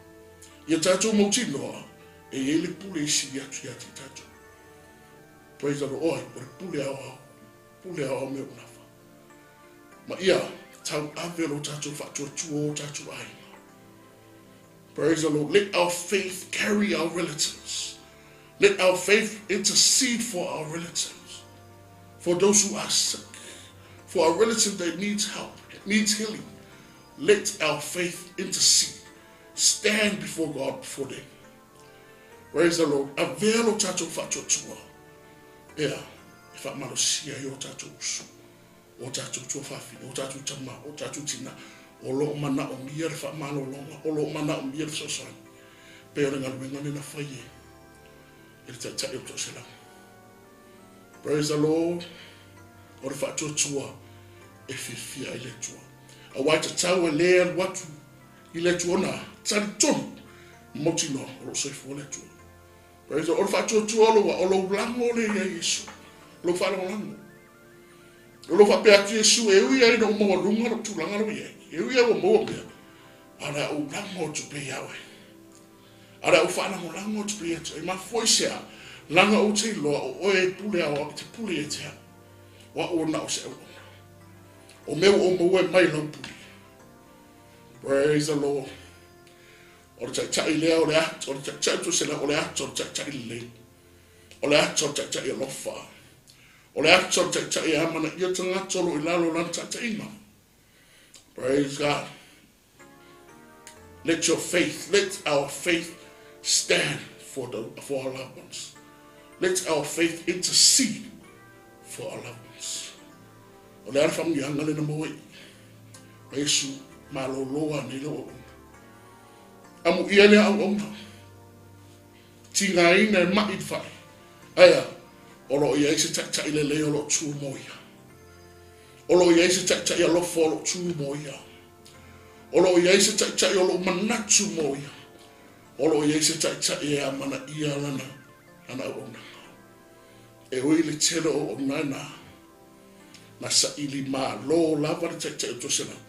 Ia tātou mautinoa e i ai le pule e sili atu ia te tātou. Praise the Lord. Oi, o le pule ao ao. Pule ao ao mea o nafa. Ma ia tauave lo tātou faatuatua o tātou aiga. Praise the Lord. Let our faith carry our relatives. Let our faith intercede for our relatives. For those who are sick. For our relative that needs help, needs healing. Let our faith intercede. Stand before God before them. Praise the Lord. Avea lo tātou faatuatua. Ea, e faamalosia ai o tātou uso, o tātou tuafafine, o tātou tama, o tātou tina, o lo o manaomia le faamalologa, o lo o manaomia le fesoasoani. Pei o le galuega lea na fai e e le taitai o le toaselau. Praise the Lord. O le faatuatua e fiafia ai le Atua. Aua e tatau e le alu atu i le Atua ona talitonu mautinoa o lo o soifua le Atua. Praise the Lord. O le faatuatua o lou, o lou lago lea ia Iesu. Lou faalagolago. O lou faapea atu Iesu, e ui ai ina ua maualuga lou tulaga lea ua i ai. E ui ai ua maua mea, a o le a ou lago atu pea ia oe. A o le a ou faalagolago atu pea ia te oe. E mafua i se a? Leaga ou te iloa o oe e pule ao, e te pule ia te au. O au o na o se auauna. O mea ua ou maua e mai lau pule. Praise the Lord. O le taitai lea o le ata, o le taitai o le o le ata o le taitai lelei. O le ata o le taitai alofa. O le ata o le taitai e amanaia tagata o lo o i lalo o lana taitaiga. Praise God. Let your faith, let our faith stand for, the, for our loved ones. Let our faith intercede for our loved ones. O le a le faamanuiaga lea na maua i ma Iesu malōlō anei lau auauna. Amuia lea auauna. Tigaina e maʻi le fale. Aea, o lo o i ai se taitai lelei o lo o tu mo ia. O lo o i ai se taitai alofa o lo o tu mo ia. O lo o i ai se taitai o lo o manatu mo ia. O lo o i ai se taitai e amanaia lana, lana auaunaga. E ui i le tele o auauna e nā, na saili malo lava le taitai o Toselau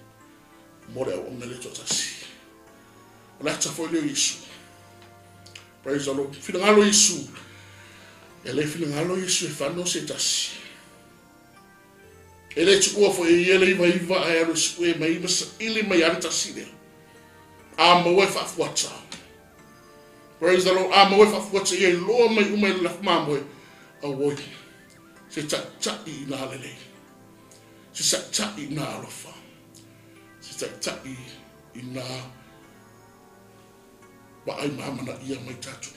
mo le auauna lea toatasi. O le ata foi lea o Iesu. Praise the Lord. Finagalo Iesu. E le finagalo Iesu e whano se tasi. E le tuua foi e ia le 99 ae alu e sue mai ma saili mai lava le tasi lea. A maua e faafuata. Praise the Lord. A maua e faafuata ia iloa mai uma i le lafu mamoe. Auoi. Se taitai i nā lelei. Se taitai i nā alofa. Se taitai i nā vaai ma amanaia mai tatou.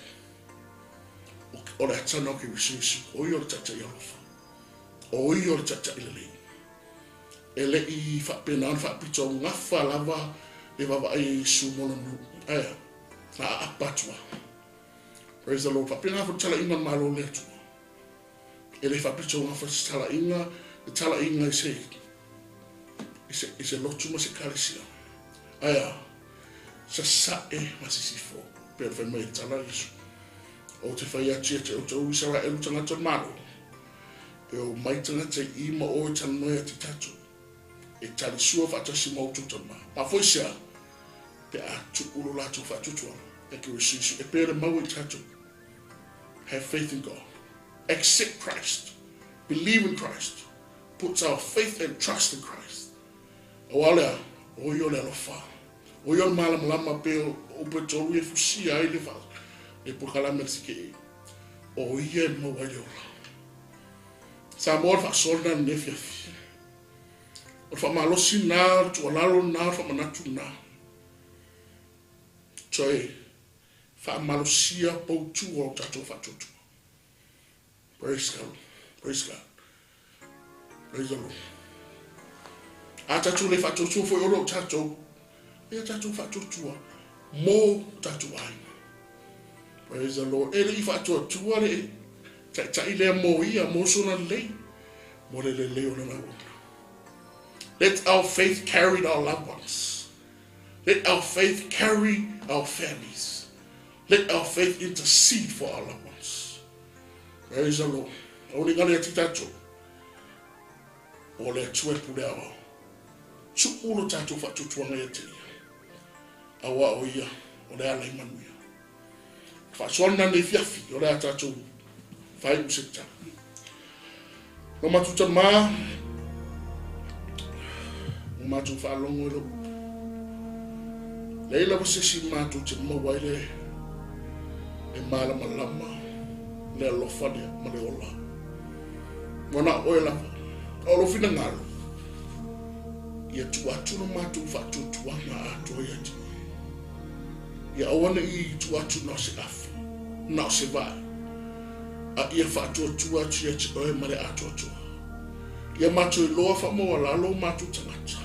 O le atana o Keriso Iesu, o ia o le taitai alofa. O ia o le taitai lelei. E le i faapena ona faapitoaugafa lava le vaavaai a Iesu mo lona nuu. Ae a? Na aapa atu lava. Praise the Lord. Faapena foi le talaiga o le Malo o le Atua. E le faapitoaugafa se talaiga, le talaiga i se, i se, i se lotu ma se ekalesia. Ae a? Sasae ma sisifo, pei ona fai mai e le tala a Iesu. Ou te fai atu ia te outou Isaraelu tagata o le Malo, e o mai tagata i i ma o e talanoa ia te tatou, e talisua faatasi ma outou tama. Mafoisea, pe a tuu lo latou faatuatuaga ia Keriso Iesu, e pei o le maua i tatou. Have faith in God. Accept Christ. Believe in Christ. Puts our faith and trust in Christ. Aua o le a? O ia o le alofa. O ia o le malamalama pei o upu e tolu e fusia ai le, le polokalame a le CKA. O ia e maua ai le ola. Samoa o le faasoa lena i lenei afiafi. O le faamalosi lena, o le tuualalo lena, o le faamanatu lena. Toe faamalosia poutu o tatou faatuatua. Praise God. Praise God. Praise the Lord. A tatou le faatuatua foi o lo o tatou, ia tatou faatuatua mo tatou aiga. Praise the Lord. E le i faatuatua le taitai lea mo ia, mo sona lelei, mo le lelei o lana auauna. Let our faith carry our loved ones. Let our faith carry our families. Let our faith intercede for our loved ones. Praise the Lord. Aua ne i galo ia te tatou. O le Atua e pule aoao. Tuu lo tatou faatuatuaga ia te ia. Aua o ia o le ala i manuia. Faasoa lena nei fiafi o le a tatou faaiu se tatalo. Lo matou tamā, ua matou faalogo i lou upu. Leai lava se isi matou te maua ai le le malamalama, le alofa lea ma le ola. Ua na o oe lava, a o lou finagalo, ia tuu atu lo matou faatuatuaga atoa ia te oe. Ia aua ne i tuu atu na o se afa, na o se vae, a ia faatuatua atu ia te oe ma le atoatoa. Ia matou iloa faamaualalo o matou tagata.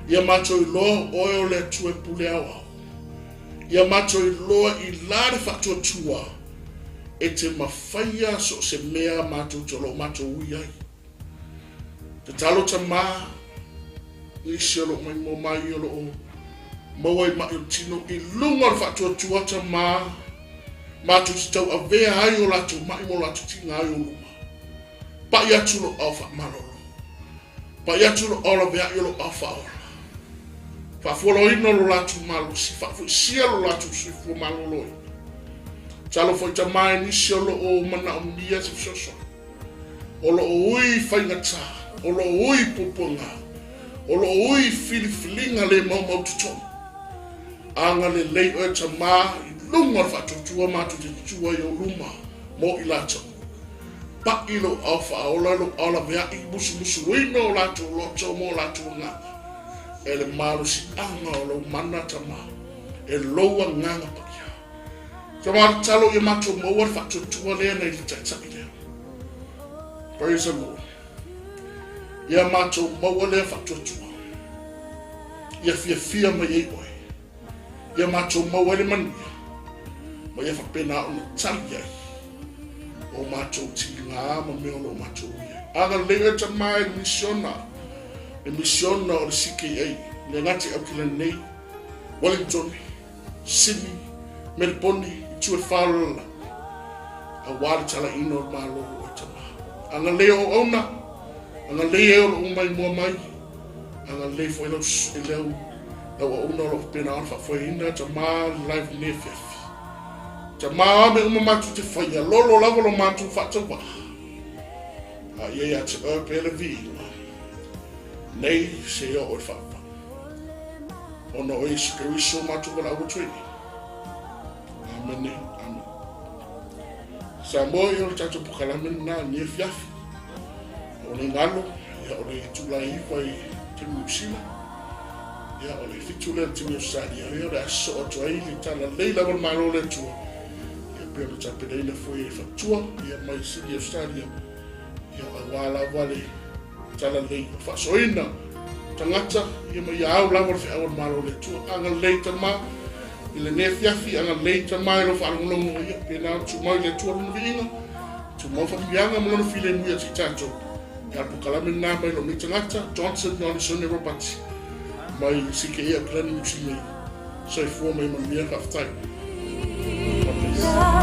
Ia matou iloa o oe o le Atua e pule aoao. Ia matou iloa i la le faatuatua e te mafaia so o se mea matou te o lo o matou ui ai. Tatalo Tamā, nisi o lo o maimoa mai o lo o maua i maʻi o le tino i luga o le faatuatua Tamā, matou te tauavea ai o latou maʻi ma o latou tiga ai o luma. Paʻi atu lou ao faamalolo. Paʻi atu lou ao laveai o lou ao faaola. Faafualoina lo latou malosi, faafoisia lo latou soifua maloloina. Talofa foi Tamā i nisi o lo o manaomia se fesoasoani. O lo o ui faigata, o lo o ui puapuaga, o lo o ui filifiliga le maumautotonu. Agalelei oe Tamā i luga o le faatuatua matou te tutu ai i ou luma mo i latou. Paʻi lou ao faaola, lou ao laveai, musumusuina o latou loto ma o latou agaga e le malosiaga o lou mana Tamā, e lou Agaga Paia. Tamā tatalo ia matou maua le faatuatua lea nei le Taitai lea. Praise the Lord. Ia matou maua lea faatuatua. Ia fiafia mai ai oe. Ia matou maua ai le manuia. Ma ia faapena ona tali ai o matou tiga ma mea o lo o matou ui ai. Agalelei oe Tamā i le misiona, le misiona o le CKA, le gata i Aukilani nei, Wellington, Sini, Meleponi, i tu e whā o le lalolagi, auā le talaiina o le Malo o oe Tamā. Agalelei o auauna, agalelei e o lo o maimoa mai, agalelei foi lau, e lau, lau auauna o lo o faapena ona faafoeina Tamā le live lenei afiafi. Tamā o mea uma matou te faia, lolo lava lo matou faatauvaa. A ia ia te oe pea le viiga. Nei seia oo i le faavavau. Ona o Iesu Keriso o matou valaau atu ai nei. Amene, amene. Samoa, ia o le tatou pokalame lena i lenei afiafi. O le galo, ia o le itula e 9 i taimi Niu Sila, ia o le 7 lea i le taimi Ausetalia, ia o le a sosoo atu ai le talalelei lava o le Malo o le Atua, ia pei ona tapenaina foi e le faletua, ia mai Sydney Ausetalia, ia aua lava le talalelei o le faasoaina tagata, ia ma ia au lava le feau a le Malo o le Atua. Agalelei Tama i lenei afiafi, agalelei Tama i lou faalogologo, ia pena ona tumau i le Atua lona viiga, tumau faamanuiaga ma lona filemu ia te i tatou. Ia, o le pokalame lena mai lou nei tagata, Johnson Ionesone Robati, mai CKE Auckland, Niu Sila. Soifua ma ia manuia, faafetai. God bless.